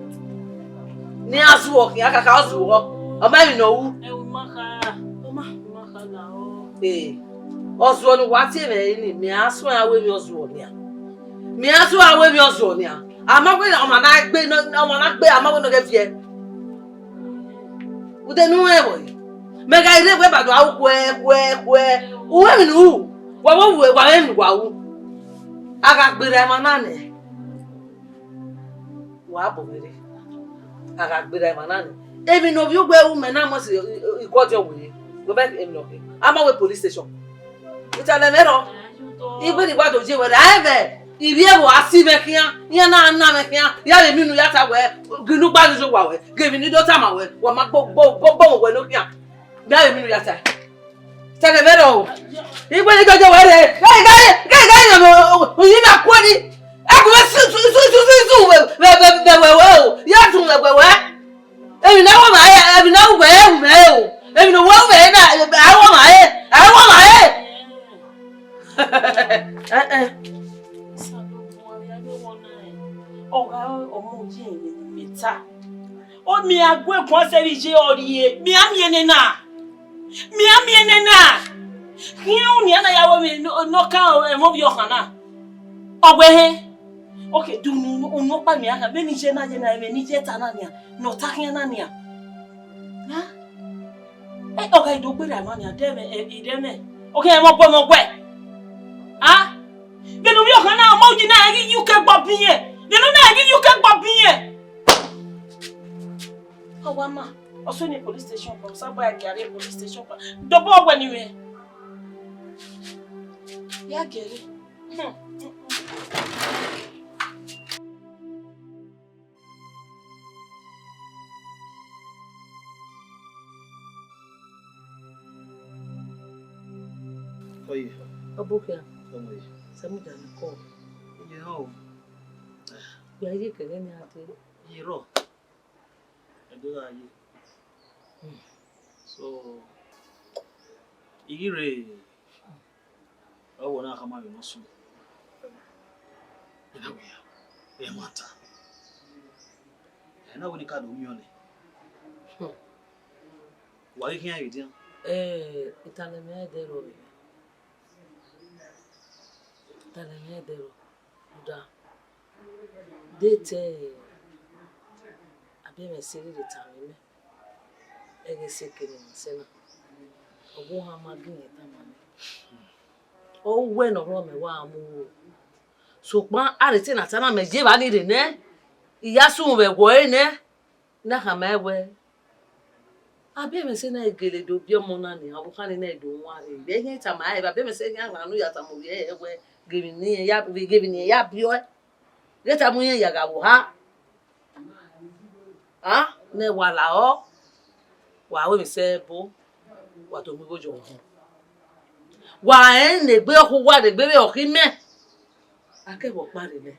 Ne iran zuọ khian, kaka ọ zuọ, ọ ma emwi ne ọ ru. Ẹ, u ma kha, u ma, u ma kha la ọ. Ee, ọ zuọ ne uwa tie mwẹ ẹre ni, mẹ a suẹn a ru emwi ọ zuọ nian. Mẹ a suẹn a ru emwi ọ zuọ nian. A ma wẹ ọmwa na gbe, ọmwa na gbe, a ma wẹ ne ọ ghẹ viẹ. Ude ne u rẹn vbọ re? Mẹ gha rre wẹ ba do a ru khuẹ, khuẹ, khuẹ. U ru emwi ne u ru, wa vbe ru, wa vbe emwi ne uwa ru. A gha gberra emwa na nẹ, wa bọ mwẹ rre. A gha gberra emwa na nẹ. Emwi ne ovbi uwẹ ru mẹ na must iguọdiọn were. Wẹ ba emwi ne ọ khin. A ma wẹ police station. Italẹ mwẹ rrọọ. Igbe ni wa do ye wẹ rre. A vbe ivbi ẹvbo a si mwẹ khian, iran na na mwẹ khian, ya vbe emwi ne u ya ta wẹ, gele ugba ni owa wẹ, gele emwi ne I do tama wẹ, wa ma gbo, gbo, gbo, gbo wẹ ne ọ khian. Mẹ a vbe emwi ne u ya ta. Italẹ mwẹ rrọọ. Igbe ni do ye wẹ rre. Gai, gai, gai, gai, uyi na kue ni. Ẹkun vbe su, su, su, su, su, su, vbe, vbe, vbe, vbe wẹ o. Ya tun vbe wẹ wẹ. Emwi ne a ru mwẹ, emwi ne a ru mwẹ, ẹ ru mwẹ o. Emwi ne uwẹ ru mwẹ na, a ru mwẹ, a ru mwẹ. Ẹn, ẹn. Ọ gha ọmọ ye emwi ne imẹ ta. Ọ miẹn a gu ẹguan sẹ vbe iye ọ rrie, mẹ a miẹn nena. Mẹ a miẹn nena. Khian unu nian na ya ru emwi ne ọ kan ẹmwẹ ovbi ọkhan na. Ọ wẹ hẹn. Oke, de unu, unu ọkpa mẹ a kha, vbene iye na ye na, vbene iye ta na nian, ne ọ ta khian na nian. Na, ẹ, ọ gha do gberra emwa nian, de ẹmwẹ, ẹ, de ẹmwẹ. Oke, ẹmwẹ ọgbọ, ẹmwẹ ọgbọ. A? Vbene ovbi ọkhan na, ọmọ uyi na, ẹ ghi ye uke gbe ọbiẹn. Vbene ọ na, ẹ ghi ye uke gbe ọbiẹn. Ọ wa ma, ọ sẹ ni police station kpa, ọ sẹ ba gie rre police station kpa. Dobọ wẹ ni mwẹ. Ya gie rre. Ọye. Ọbokhian. Ọmọ ye. Sẹ mu dia ne kọ. Ye rọ. Ya ye kẹghẹ ni a te. Ye rọ. Ẹdẹ gha ye. So, I ghi rre, ọ wẹ na khama vbe ne ọ sunu. Ena wẹ ya, ẹ ma ta. Ena wẹ ne I ka do miẹn ọnii. Wa ghi khian vbe dian? Eh, italẹ mwẹ ẹdẹ rrọọ vbe. Italẹ mwẹ ẹdẹ rrọọ. Rhunmwuda, de te a biẹ mwẹ ẹse rhirhi tama mẹ, ẹghẹ ẹse kene mwa sẹ na, ọ gu ohan ma ginmwi tama mẹ. Ọ wẹ ne ọ rhọ mẹ wa mu ro. Sokpan a rhe te na ta na, mẹ ye evba ni rre nẹ, I ya sunu vbe ẹguọ ẹre nẹ, ne a khama ẹn wẹẹ, a biẹ mwẹ sẹ ne a gele do biẹ ọmọ na nian, ọvbokhan ni na do wan rre. Vbe iran tama ẹre, a biẹ mwẹ sẹ iran gha nu ya tama ovbi ẹre wẹẹ, ghe emwi ne irẹn ya, ghe emwi ne irẹn ya biẹ ọe, ghẹ tama irẹn ya gha vbe oha. A, ne wa la ọ, wa ru emwi sẹ ẹbo, wa do mu igho yọ uhunmwu. Wa rẹn ne egbe ọkhu uwa rre egbe vbe ọkhi mẹ, a kẹ vbe ọkpa rre nẹ,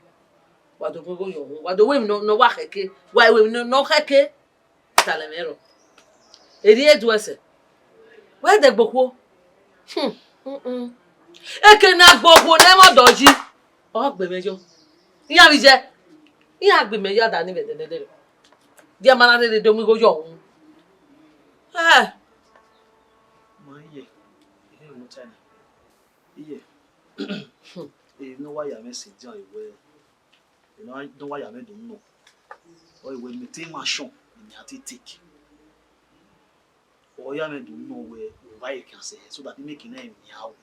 wa do mu igho yọ uhunmwu, wa do ru emwi ne ọ wa khẹke, wa ru emwi ne ọ khẹke. Talẹ mwẹ rọ, erriọ e du ẹsẹ, wẹ dẹ gbe okhuo. Hmm, mm, mm. Eke ne a gbe okhuo ne ẹmwẹ ọdọ yi, ọ gbe mwẹ yọ. Iran vbe iye, iran gbe imẹ ya da ni vbe ẹdẹdẹdẹ. Dia ma na rherhe do mu igho yọ uhunmwu. Ẹ, ma iye, ihe ne u ta na. Iye, emwi ne ọ wa ya mwẹ sẹ dia wẹẹ, emwi ne ọ wa ya mwẹ do nọ, ọ wẹẹ mẹ te emwa shọn ne mẹ a te take. Ọ ya mwẹ do nọ wẹẹ, u vba ye khian sẹ, so that imẹ ke na miẹn aro.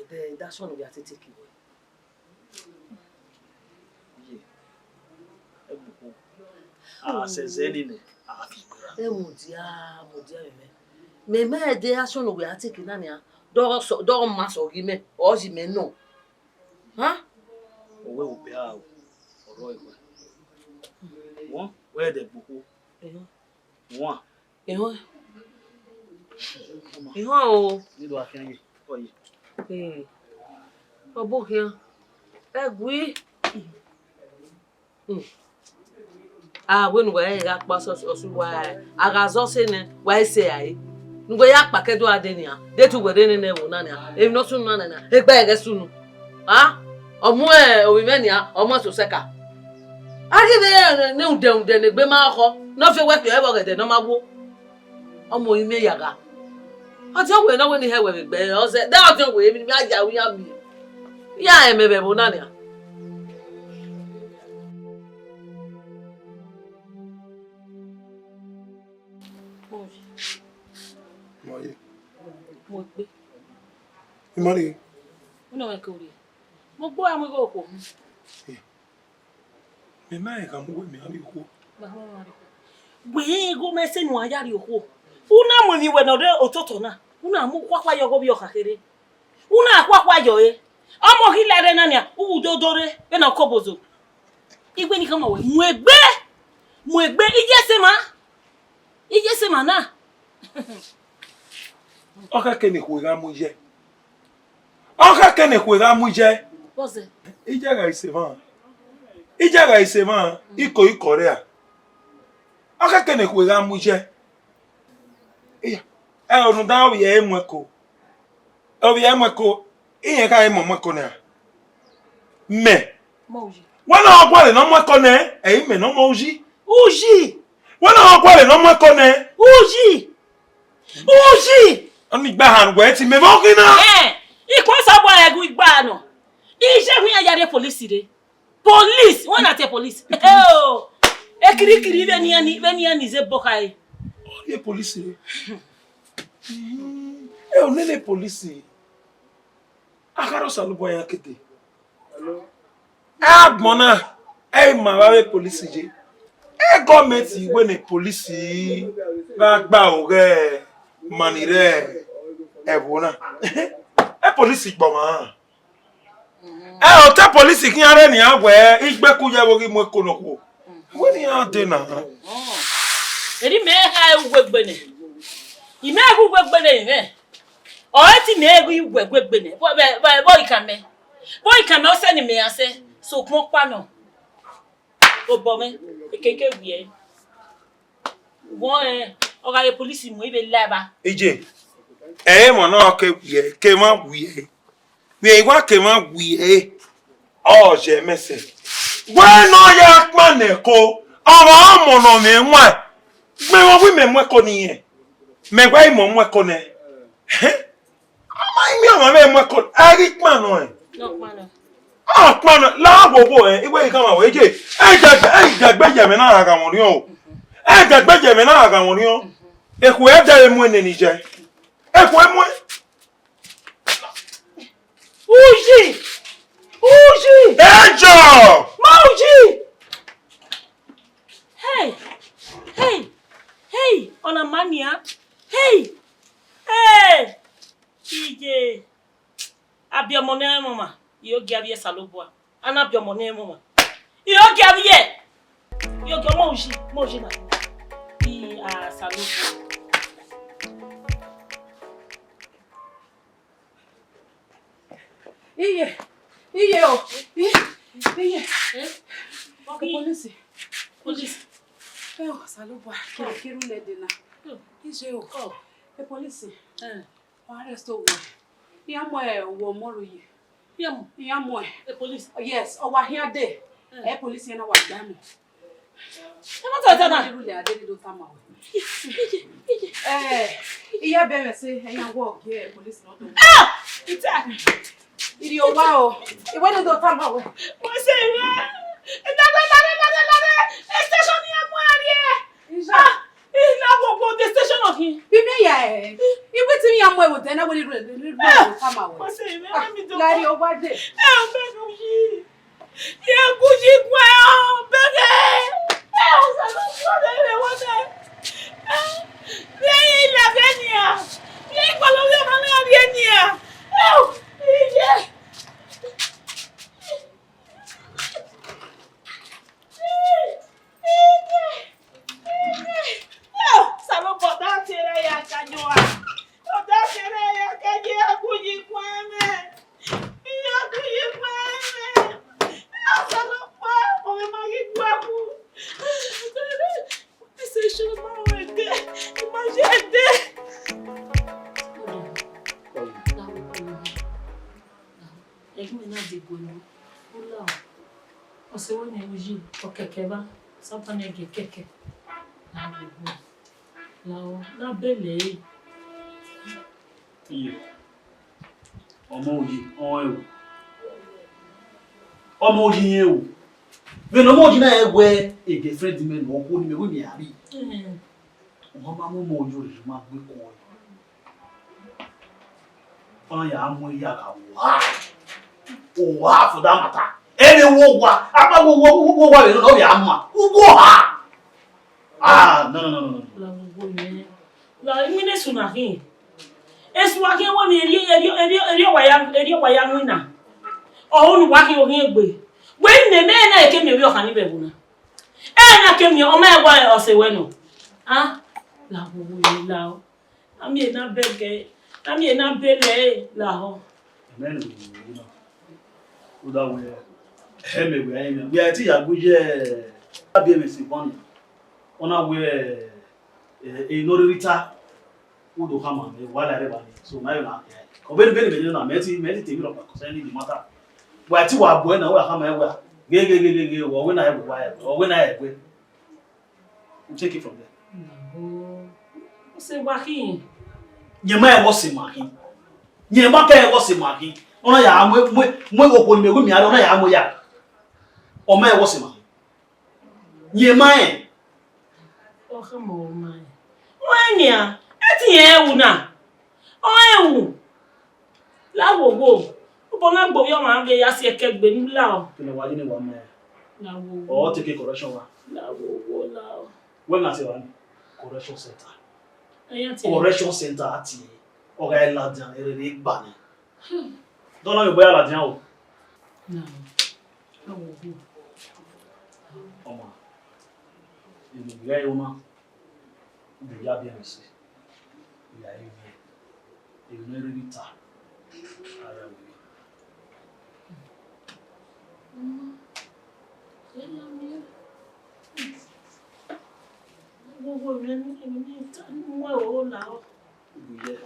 Ẹdẹ, da shọn ne ovbi a te take wẹ. Iye, ẹgbokho, a sẹ zẹ ni nẹ, a fi gberra. Ẹ mudia, mudia mẹ mẹ. Mẹ ma ẹdẹ a shọn ne ovbi a te take na nian, dọ sọ, dọ ma sọ ghi mẹ, ọ yi mẹ nọ. Ha? Ọ wẹẹ obẹ aro, ọ rrọọ ekhọe. Wọn, wẹ dẹ ẹgbokho. Ehọ. Wọn. Ehọ. Ehọ o. Ni do a khian ye, ọ ye. Ee. Ọ bu khian. Ẹ gui. Hmm. A wẹ ne uwẹ rẹn gha kpa ọsọ, ọsọ uwa, a gha zọ sẹ nẹ, wa i sẹ rae. Ne uwẹ ya kpa kẹ do a dee nian, de te uwẹ rre nene ẹvbo na nian, emwi ne ọ sunu na nian, egbe ẹghẹ sunu. A, ọ mu ovbi mwẹ nian, ọ mu ẹse osẹka. A ghi vbe ne rhunmwuda rhunmwuda ne egbe ma khọ, ne ọ fi owẹ khian ẹvbo ọghẹdẹ ne ọ ma wo. Ọmọ ọre imẹ ya gha. Ọdiọn wẹ ne ọ wẹ ne I hẹ wẹ vbe egbe, ọ zẹ, de ọdiọn wẹ emwi ne I ya ru iran miẹn. Iran rẹn mẹ vbe ẹvbo na nian. Mọ ye. Mu egbe. I ma rrie. Una wẹ ke u rrie. Mu egbe, a mu igho okhuo. Mẹ ma rẹn gha mu wẹ mẹ a rrie okhuo. Wẹ igho mẹ sẹ ne uwa ya rrie okhuo. Una mu emwi wẹ ne ọ rre ototọ na. Una mu khuakhua ye ọghe ovbi ọkha kherhe. Una khuakhua ye ọre. Ọmọ ghi la ẹre na nian, u wu dodo rre, vbene ọ ke obozo. Iwẹ ni khama wẹ, mu egbe, mu egbe, iye sẹ emwa, iye sẹ emwa na. Ọ khẹke ne ekhue gha mu iye. Ọ khẹke ne ekhue gha mu iye. Bọzẹ. Iye gha ise emwa. Iye gha ise emwa, iko iko rre a. Ọ khẹke ne ekhue gha mu iye. Iya, ẹ, rhunmwuda ovbi ẹre mu ẹko. Ovbi ẹre mu ẹko, irẹn khare mọ mu ẹko nẹ ra? Mẹ. Mọ uyi. Wẹ ne ọ gualọ ne ọ mu ẹko nẹ, ẹ i mẹ ne ọ mu uyi. Uyi. Wẹ ne ọ gualọ ne ọ mu ẹko nẹ. Uyi. Uyi. Ọni gba han wẹ ti mẹ vbe ọ ghi na. Ẹ, ikun Osanobua rẹ gu igba nọ. Iye wẹ iran ya rrie police rre. Police, wẹ na te police. Eo. Ekirikiri vbenian ni, vbenian ni zẹ bọ khare. Ọ rrie police rre. Ẹ, ọ nene police. A kha rọ Osanobua yan kete. Agbọn na, ẹ i ma vbe avbe police ye. Ẹ gọọmenti wẹ ne police gha gba aro ghẹ ma ni rre ẹvbo na. Ẹ police gbọmwa. Ẹ, otọ police khian rre nian wẹ igbeku ye vbe ọ ghi mu ẹko nọ khuo. Wẹ ne iran dee na. Eri mẹ kha uwu egbe nẹ. I mẹ ghe uwu egbe nẹ mwẹ. Ọ re te I mẹ ghe uwu egbe nẹ. Vbọ, vbọ, vbọ, vbọ ikan mẹ. Vbọ ikan mẹ, ọ sẹ ne mẹ ya sẹ. Sokpan ọkpa nọ. Obọ mwẹ, ekeke wiẹ. Wọ rẹn, ọ gha re police mu, I vbe la evba. Iye, ẹ i re emwa ne ọ ke wiẹ, ke emwa wiẹ. Vbe I wa ke emwa wiẹ, ọ ye mẹ sẹ. Wẹ ne ọ ya kpa nẹ ẹko, ọ gha ọmọ ne ọ mwẹ wan. Gbẹn vbe ọ wẹ mẹ mu ẹko ne irẹn. Mẹ wa i mọ mu ẹko nẹ. Hẹn? Ọ ma i miẹn ọmwa vbe mu ẹko, a ghi kpa nọ ẹn. Nọ kpa nọ. Ọ kpa nọ, la wo wo ẹn, I wẹ I khama wẹ, iye, ẹ i dagbe, ẹ i dagbe ye ẹmwẹ na gha gha mwẹ orhiọn o. Ẹ i dagbe ye ẹmwẹ na gha gha mwẹ orhiọn. Ekhue ẹ dẹ vbe mu ẹn nene iye. Ekhue mu ẹn. Uyi! Uyi! Ejo! Ma uyi! Hey! Hey! Hey! Ọna ma nian! Hey! Hey! Iye! A biẹ ọmọ ne ẹmwẹ ọmwa, I ho gie avbiẹ Osanobua. A na biẹ ọmọ ne ẹmwẹ ọmwa, I ho gie avbiẹ. I ho gie ọmọ uyi, ọmọ uyi na. I Osanobua. Iye, iye o, iye, iye. Eh? Police. Police. Eh, Osanobua, kiri kiri lẹ dena. Iye o. Oh. Eh, police. Eh. Wa arrest owa. Iran mu owa ọmọ ro ye. Iran mu? Iran mu ẹn. Eh, police. Yes, ọ wa khian dee. Eh. Eh, police iran na wa gba mu. Ẹ ma ta ta na. Irun lẹ a dee do tama wẹ. Iye, iye. Eh, iye bẹmwẹ sẹ, iran wọ gie police nọ do. Ah! Ita. Irri owa o. Iwẹ ne do tama wẹ. Wẹ sẹ iwẹ. Lare, lare, lare, lare. Station iran mu ẹn rrie. Iye. Ah! Ina gbogbo the station of him. Bi mẹ ya ẹ. Ibu ti mi ya mu ẹvbo dẹ na wẹ ni rẹ rẹ rẹ tama wẹ. Wẹ sẹ iwẹ, let me do. Lare owa dee. Eh, ọ bẹghe uyi. Ye gu uyi guẹ ọ bẹghe. Eh, Osanobua dee vbe wẹ dee. Eh, vbe I la vbe nian. Vbe I kpọlọ vbe ọmọ na vbe nian. Eh, iye. Osanobua, ọ da tie ra ya ka yoa. Ọ da tie ra ya ka ye aguyi kuẹn mwẹ. Iye aguyi kuẹn mwẹ. Osanobua, ọ ma ghi gua ku. Ese sọ ma wẹ dee, ma ye dee. Ẹgbẹn na de guẹ nọ, u la o. Ọ sẹ wẹ ne uyi, ọ kẹkẹ vba, Satan ne gie kẹkẹ. Na gbogbo, la o, na bele ẹre. Iye, ọmọ uyi, ọ rẹn o. Ọmọ uyi rẹn o. Vbene ọmọ uyi na rẹn wẹ girlfriend mẹ ne ọ khuo ne imẹ wẹ mẹ a rri. Mm. Ọ ma mu ọmọ uyi rhie ma gbe kọn ẹre. Ọ na ya mu ẹre ya gha vbe owa. Owa for that matter. Ẹre vbe owa. A ma wo owa, wo owa vbe nọ, ọ ya ma. Uwu oha. Ah, no, no, no, no, no. La vbe owa mẹ. La, imẹ ne esu na khin. Esu wa khin wẹ ne erriọ, erriọ, erriọ, erriọ wa ya, erriọ wa ya winna. Ọhọ ne uwa khin, ọ khin egbe. Wẹ mẹ, mẹ na ke miẹn ovbi ọkhan ni vbe ẹvbo na. Ẹ na ke miẹn, ọ ma wa ọse wẹ nọ. Ah, la vbe owa mẹ la o. Ami ena bẹgẹ, ami ena bele lahọ. Amen. Uda wẹ, ẹmẹ wẹ, ẹmẹ wẹ, a ti ya gu ye, a biẹ mwẹ si bọni. Ọ na wẹ, eh, eh, no riri ta, u do khama mwẹ, wa la rẹ ba ni. So, ma yo na, eh, ọ vbene, vbene, vbene na, mẹ ti, mẹ ti te mi rhọkpa concerning the matter. Wa ti wa bu ẹre na, wa khama ẹre wa. Ghe, ghe, ghe, ghe, ghe, ọ wẹ na ẹre wa, ọ wẹ na ẹre. We'll take it from there. Ọ sẹ wa khin. Yẹn ma ẹghẹ ọ sẹ ma khin. Yẹn ma kẹ ẹghẹ ọ sẹ ma khin. Ọ na ya mu, mu, mu okhuo ni mẹ gu mia rre, ọ na ya mu ya. Ọ ma ẹghẹ ọ sẹ ma khin. Yẹn ma ẹn. Ọ khama ọ ma ẹn. Ọ ẹn nian. Ẹ ti yẹn ẹwu na. Ọ ẹwu. La wo wo. Obọ na gbe ovbi ọmwa vbe ya si ẹkẹ gbe ne u la o. Kene wa ye ne wa ma. La wo wo. Ọ take correction wa. La wo wo la o. Wẹ na se wa ni? Correction center. Ẹyan ti. Correction center a tie. Ọ gha ladian, ẹre rre gba nẹ. Dọna mi bọ ya ladian o. Na. La wo wo. Ọmọ. Inu ya yo na. Udu ya biẹ mwẹ ẹse, ya re wiẹ, emwi ne ọ rhirhi ta, a ya wẹ. Udu ye.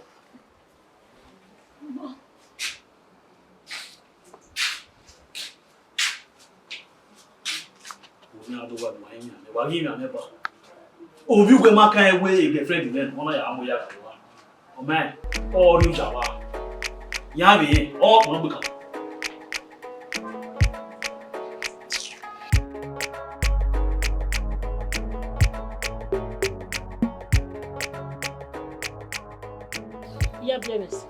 Ovbi uwẹ ma kan ẹn wẹ girlfriend mwẹ, ọ na ya mu ya gha vbe owa. Ọ ma, ọ rri oya wa. Ya vbe rẹn, ọ kpọnọ gbe kan. Ya biẹ mwẹ ẹse,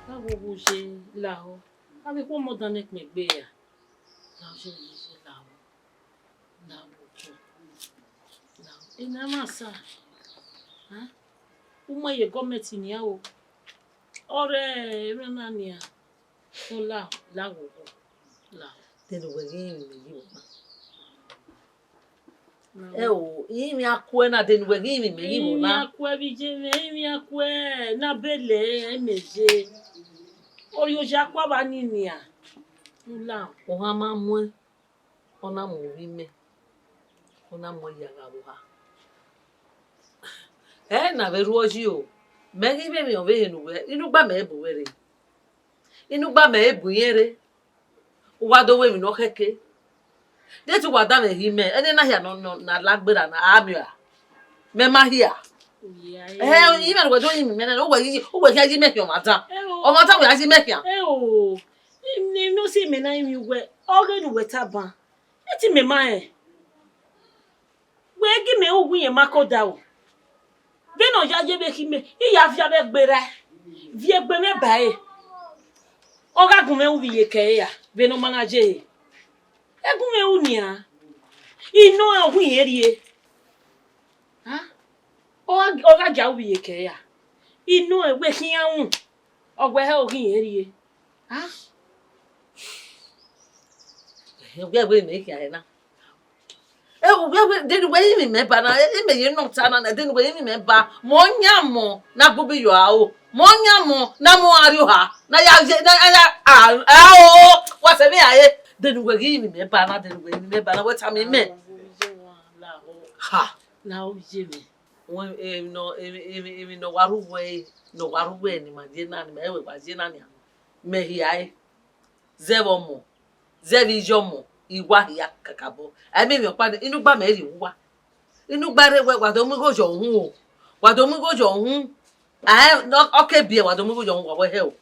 na wo wo ye lahọ. Avbe ikhuo ọmọ dan ne ẹkpẹn gbe ra. La oya, la oya, la oya. Ena ma sa, a, u ma ye gọọmẹnti nian o, ọ rre emwa na nian, ọ la, la wo, la. Dẹn ne uwẹ ghi rinmwian mẹ yi vbe ọna. Ẹ o, rinmwian akuẹ na, dẹn ne uwẹ ghi rinmwian mẹ yi vbe ọna. Rinmwian akuẹ vbe iye mwẹ, rinmwian akuẹ ne a bele ẹmwẹ ye. Orhiọn oya kua vba ni nian, u la. Ohan ma muẹn. Ọ na mu ovbi mẹ, ọ na mu ẹre ya gha vbe oha. Ẹ na vbe rhuọ yi o, mẹ ghi vbe emwi ọvbehe ne uwẹ, inugba mẹ i bu uwẹ rre, inugba mẹ i bu irẹn rre, u wa do ru emwi ne ọ khẹke. Deghẹ te uwa danmwẹ ghi mẹ, ẹne na hia nọ, nọ, ne a la gberra na, a miẹn ọra, mẹ ma hia. Ẹhẹn, imẹ ne uwẹ do rinmwian mẹ nẹ, uwẹ ghi, uwẹ khian yi mẹ khian ọmwa dan. Ọmwa dan wẹ a yi mẹ khian. Ẹ o, emwi ne ọ si mẹ na rinmwian uwẹ, ọghe ne uwẹ taba, ẹ te mẹ ma rẹn. Wẹ ghi mẹ ru uwu iyẹn ma ke odaro. Vbene ọ ya ye vbe khin mẹ, I ya viọ avbe egbe rae, viọ egbe mwẹ ba ẹre. Ọ gha gu mwẹ ru vbe iyeke ẹre ra, vbene ọ ma na ye ẹre. Ẹ gu mwẹ ru nian, I nọ rẹn ọ gu irẹn rrie. A, ọ gha, ọ gha gia ru vbe iyeke ẹre ra, I nọ rẹn wẹ khian ru, ọ wẹ hẹ ọ gu irẹn rrie. A, ẹhẹn, wẹ wẹ mẹ khian ẹre na. Ẹ, wẹ, wẹ, dẹn ne uwẹ rinmwian mẹ ba na, ẹ, imẹ ye nọ ta na, dẹn ne uwẹ rinmwian mẹ ba, mẹ ọ yan mọ ne a gu ubi yọ aro, mẹ ọ yan mọ ne a mu ọnrẹn rrie oha, ne a ya ye, ne a ya, a, a, o, wa sẹ vbe ra re, dẹn ne uwẹ ghi rinmwian mẹ ba na, dẹn ne uwẹ rinmwian mẹ ba na, wẹ tama mẹ. Ha. Na ọ ye mẹ. Wẹ, emwi nọ, emwi, emwi, emwi ne ọ wa rre uwẹ, ne ọ wa rre uwẹ ne ima ye na, ne ima wẹ wa ye na nian, mẹ hia re. Zẹ vbe ọmọ, zẹ vbe iye ọmọ, I wa hia kakabọ. A i miẹn emwi ọkpa nii, inugba mẹ rhie uwa. Inugba rre wẹ, wa do mu igho yọ uhunmwu o. Wa do mu igho yọ uhunmwu. A, ọ ke biẹ, wa do mu igho yọ uhunmwu, wa wẹ hẹ o.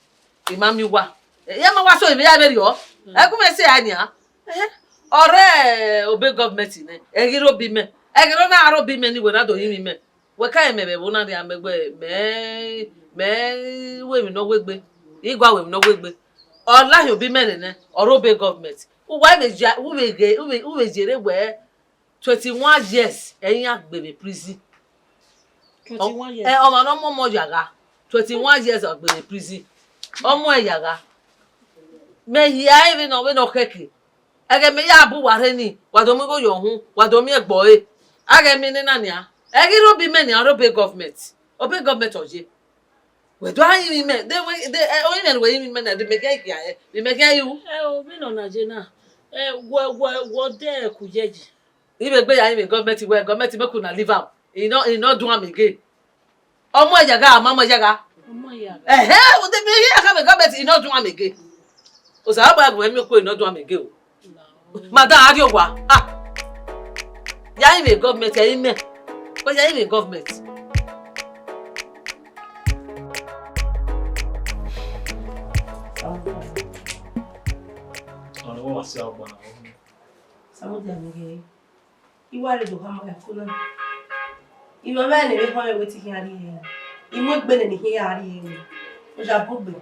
I ma miẹn uwa. Iran ma wa so emwi ya vberriọ. Ẹ gu mwẹ sẹ a nian. Ẹhẹn. Ọ rre obọ gọọmẹnti nẹ, ẹ ghi rre obọ mẹ. Ẹ ghi rre na rre obọ mẹ ne I wẹ na do rinmwian mẹ. Wẹ ka mẹ vbe ẹvbo na nian, mẹ wẹ, mẹ, mẹ ru emwi ne ọ wegbe, I gua ru emwi ne ọ wegbe. Ọ la hin obọ mẹ rre nẹ, ọ rre obọ gọọmẹnti. Uwa vbe ya, u vbe ghe, u vbe, u vbe yerre wẹ twenty-one years ẹ i ya gbe vbe prison. Twenty-one years. Ẹ, ọmwa ne ọ mu ọmọ ya gha, twenty-one years ọ gbe vbe prison. Ọ mu ẹn ya gha. Mẹ hia ẹre vbene ọ, vbene ọ khẹke. Ẹghẹ mẹ ya bu uwa rre ni, wa do mu igho yọ uhunmwu, wa do miẹn ẹgbẹe ọre. Aghẹ mẹ nena nian, ẹ ghi rre obọ mẹ nian, ọ rre obọ government. Obọ government ọ ye. Wẹ do a rinmwian mẹ, de wẹ, de, ẹ, orinmwian ne uwẹ rinmwian mẹ na, de mẹ khian khian ẹ, de mẹ khian ru. Ẹ o, vbene ọ na ye na, ẹ, wẹ, wẹ, wẹ ọ dẹ ku yẹyi. I vbe gbe ya rinmwian government wẹ, government make una leave am. I nọ, I nọ do am again. Ọmọ ẹyaga, ọmọ, ọmọ ẹyaga. Ọmọ ẹyaga. Ẹhẹ, o de be here come government, I no do am again. Osanobua gu mwẹ miẹn okuo, I no do am again o. Madam, a rrie owa. Ah. Ya rinmwian government, ya rinmwian. Ko ya rinmwian government. Ọnii wa si ọgbọ na. Samudia, nighe. I wa rre do khama ẹko na. I ma mwẹ ne vbe họn ẹvbo te I khian rrie ẹre. I mu egbe nene I khian ya rrie ẹre. Oya bugbe.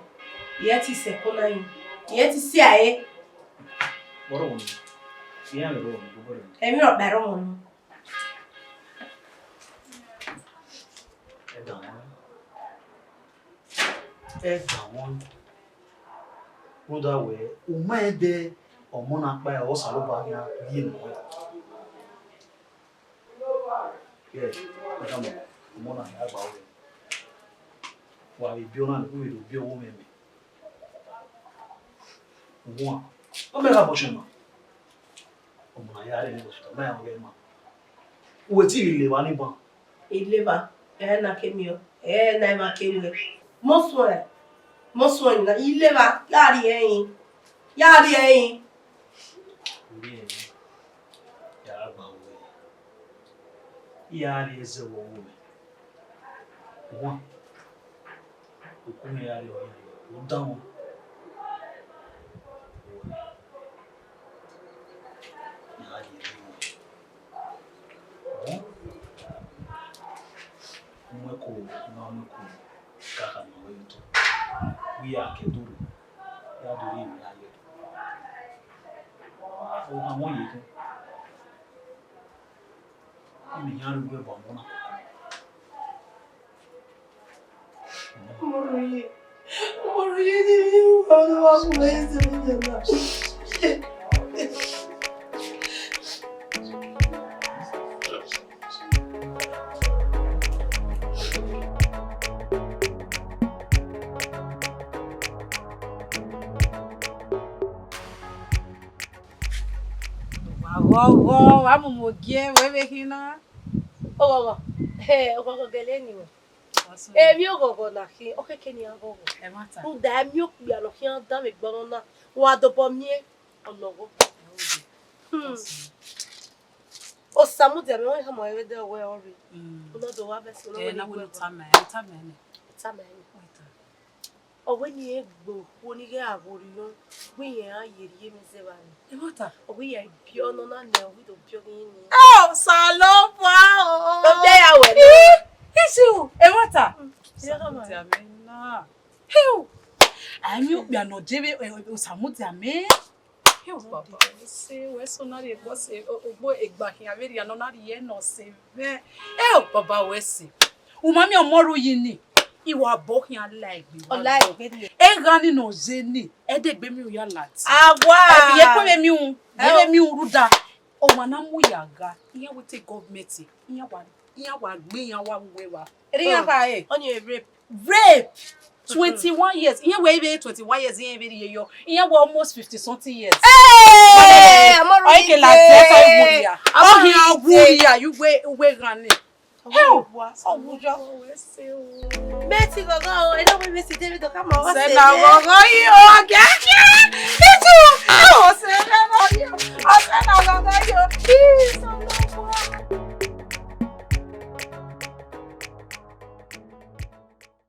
I ẹ te sẹ ẹko na yin. I ẹ te si ẹre. Bọrọ wo ni? I ẹ rẹ wo ni, bọrọ wo ni? Emwi rhọkpa rre ọmọ nọ. Ẹ dan wan. Ẹ dan wan. Rhunmwuda wẹẹ, u ma rẹn dẹ ọmọ na kpa ẹre, Osanobua khian rhie mu ẹre. Yes, madam, ọmọ na ya gba ruẹ. Wa vbe biẹ ọna, u vbe do biẹ ọvbokhan mẹ. Uwan, ọ mẹ gha bọ ọse ma. Ọmọ na ya rre ne hospital, ma ya ọghe ma. U wẹ te I vbe le evba ni ban? I le evba, ẹ na ke miẹn, ẹ na emwa ke wẹ. Mọ suẹn, mọ suẹn na, I le evba, ya rrie ẹrin, ya rrie ẹrin. Rrie ẹrin, ya gba ruẹ. I ya rrie ẹzẹ vbe ọvbokhan mẹ. Uwan, oku mwẹ ya rrie ọre, u dan wan. I gha rrie ẹre. Uwan, u mu ẹko, u ma mu ẹko, ka kha ma wẹ ye otọ. Wẹ ya ke do rre, ya do rrie emwi ya. Wọ́n yìí kẹ́. Wọ́n mi yàn lùgbẹ́ bọ̀ mọ́ náà. Ọmọ rẹ yé, ọmọ rẹ yé ni mi wà lọ́wọ́ ọmọ yẹn ṣe mí jẹ náà. Wa ghọghọ, wa mu mu ogie, wẹ vbe khin na. Oghọghọ, he, oghọghọ gẹlẹ ni wẹ. Emwi oghọghọ na khin, ọ khẹke ne iran ghọghọ. Rhunmwuda emwi okpia ne ọ khian danmwẹ egbe ọnọna, wa dobọ miẹn, ọ nọ ọghọghọ. Hmm. Osamudia mẹ, ọ khama ẹre vbe dẹ wẹ ọ rre. Hmm. Ọ nọ do wa vbe ẹse, ọ nọ wẹ ne I gu ẹre. Tama ẹre, tama ẹre. Tama ẹre. Ọ wẹ ne irẹn gbe okhuo ne ighẹ a gho rriọ, wẹ irẹn ra ye rhie mwẹ zẹ evba ni. Ẹmwata. Ọ wẹ ya biẹ ọnọna nẹ, ọ wẹ do biẹ ọghe ni. Osalobua o. Ọ biẹ ya wẹ nẹ. Isi o, ẹmwata. Iye khama. Osamudia mẹ na. Hiu. Ai, emwi okpia ne ọ je vbe, eh, Osamudia mẹ. Eo, baba, wẹ sẹ, wẹ sẹ, ọ na rhie egbe ọse, o-, ogbo egba khian vberriọ ne ọ na rhie ne ọse mwẹ. Eo, baba, wẹ sẹ. U ma miẹn ọmọ rre uyi ni, I wa bọ khian la egbe. Ọ la egbe ni. Eghan ni ne ọ ye ni, ẹdẹ egbe miẹn u ya ladian. Awa. Ẹbi ye kue vbe miẹn u, ye vbe miẹn u rhunmwuda. Ọmwa na mu ya gha, iran wẹ te government, iran wa, iran wa gbe, iran wa wu evba. Erriọ iran kha re. Ọni rape. Rape. Twenty-one years. Iran wẹ vbe twenty-one years, iran vbe rhie yọ. Iran wẹ almost fifty something years. Hey, ọmọ rẹ ọ ke la ide. Dia ta wu ya. Ọmọ rẹ ọ khian wu ide. Ya, you we, we ghan ni. Hell. Ọ wu yọ. Mẹ ti ghọghọ o, ẹ na wẹ mẹ si David ka ma wa sẹ na ghọghọ yi o, gẹgẹ. Itu.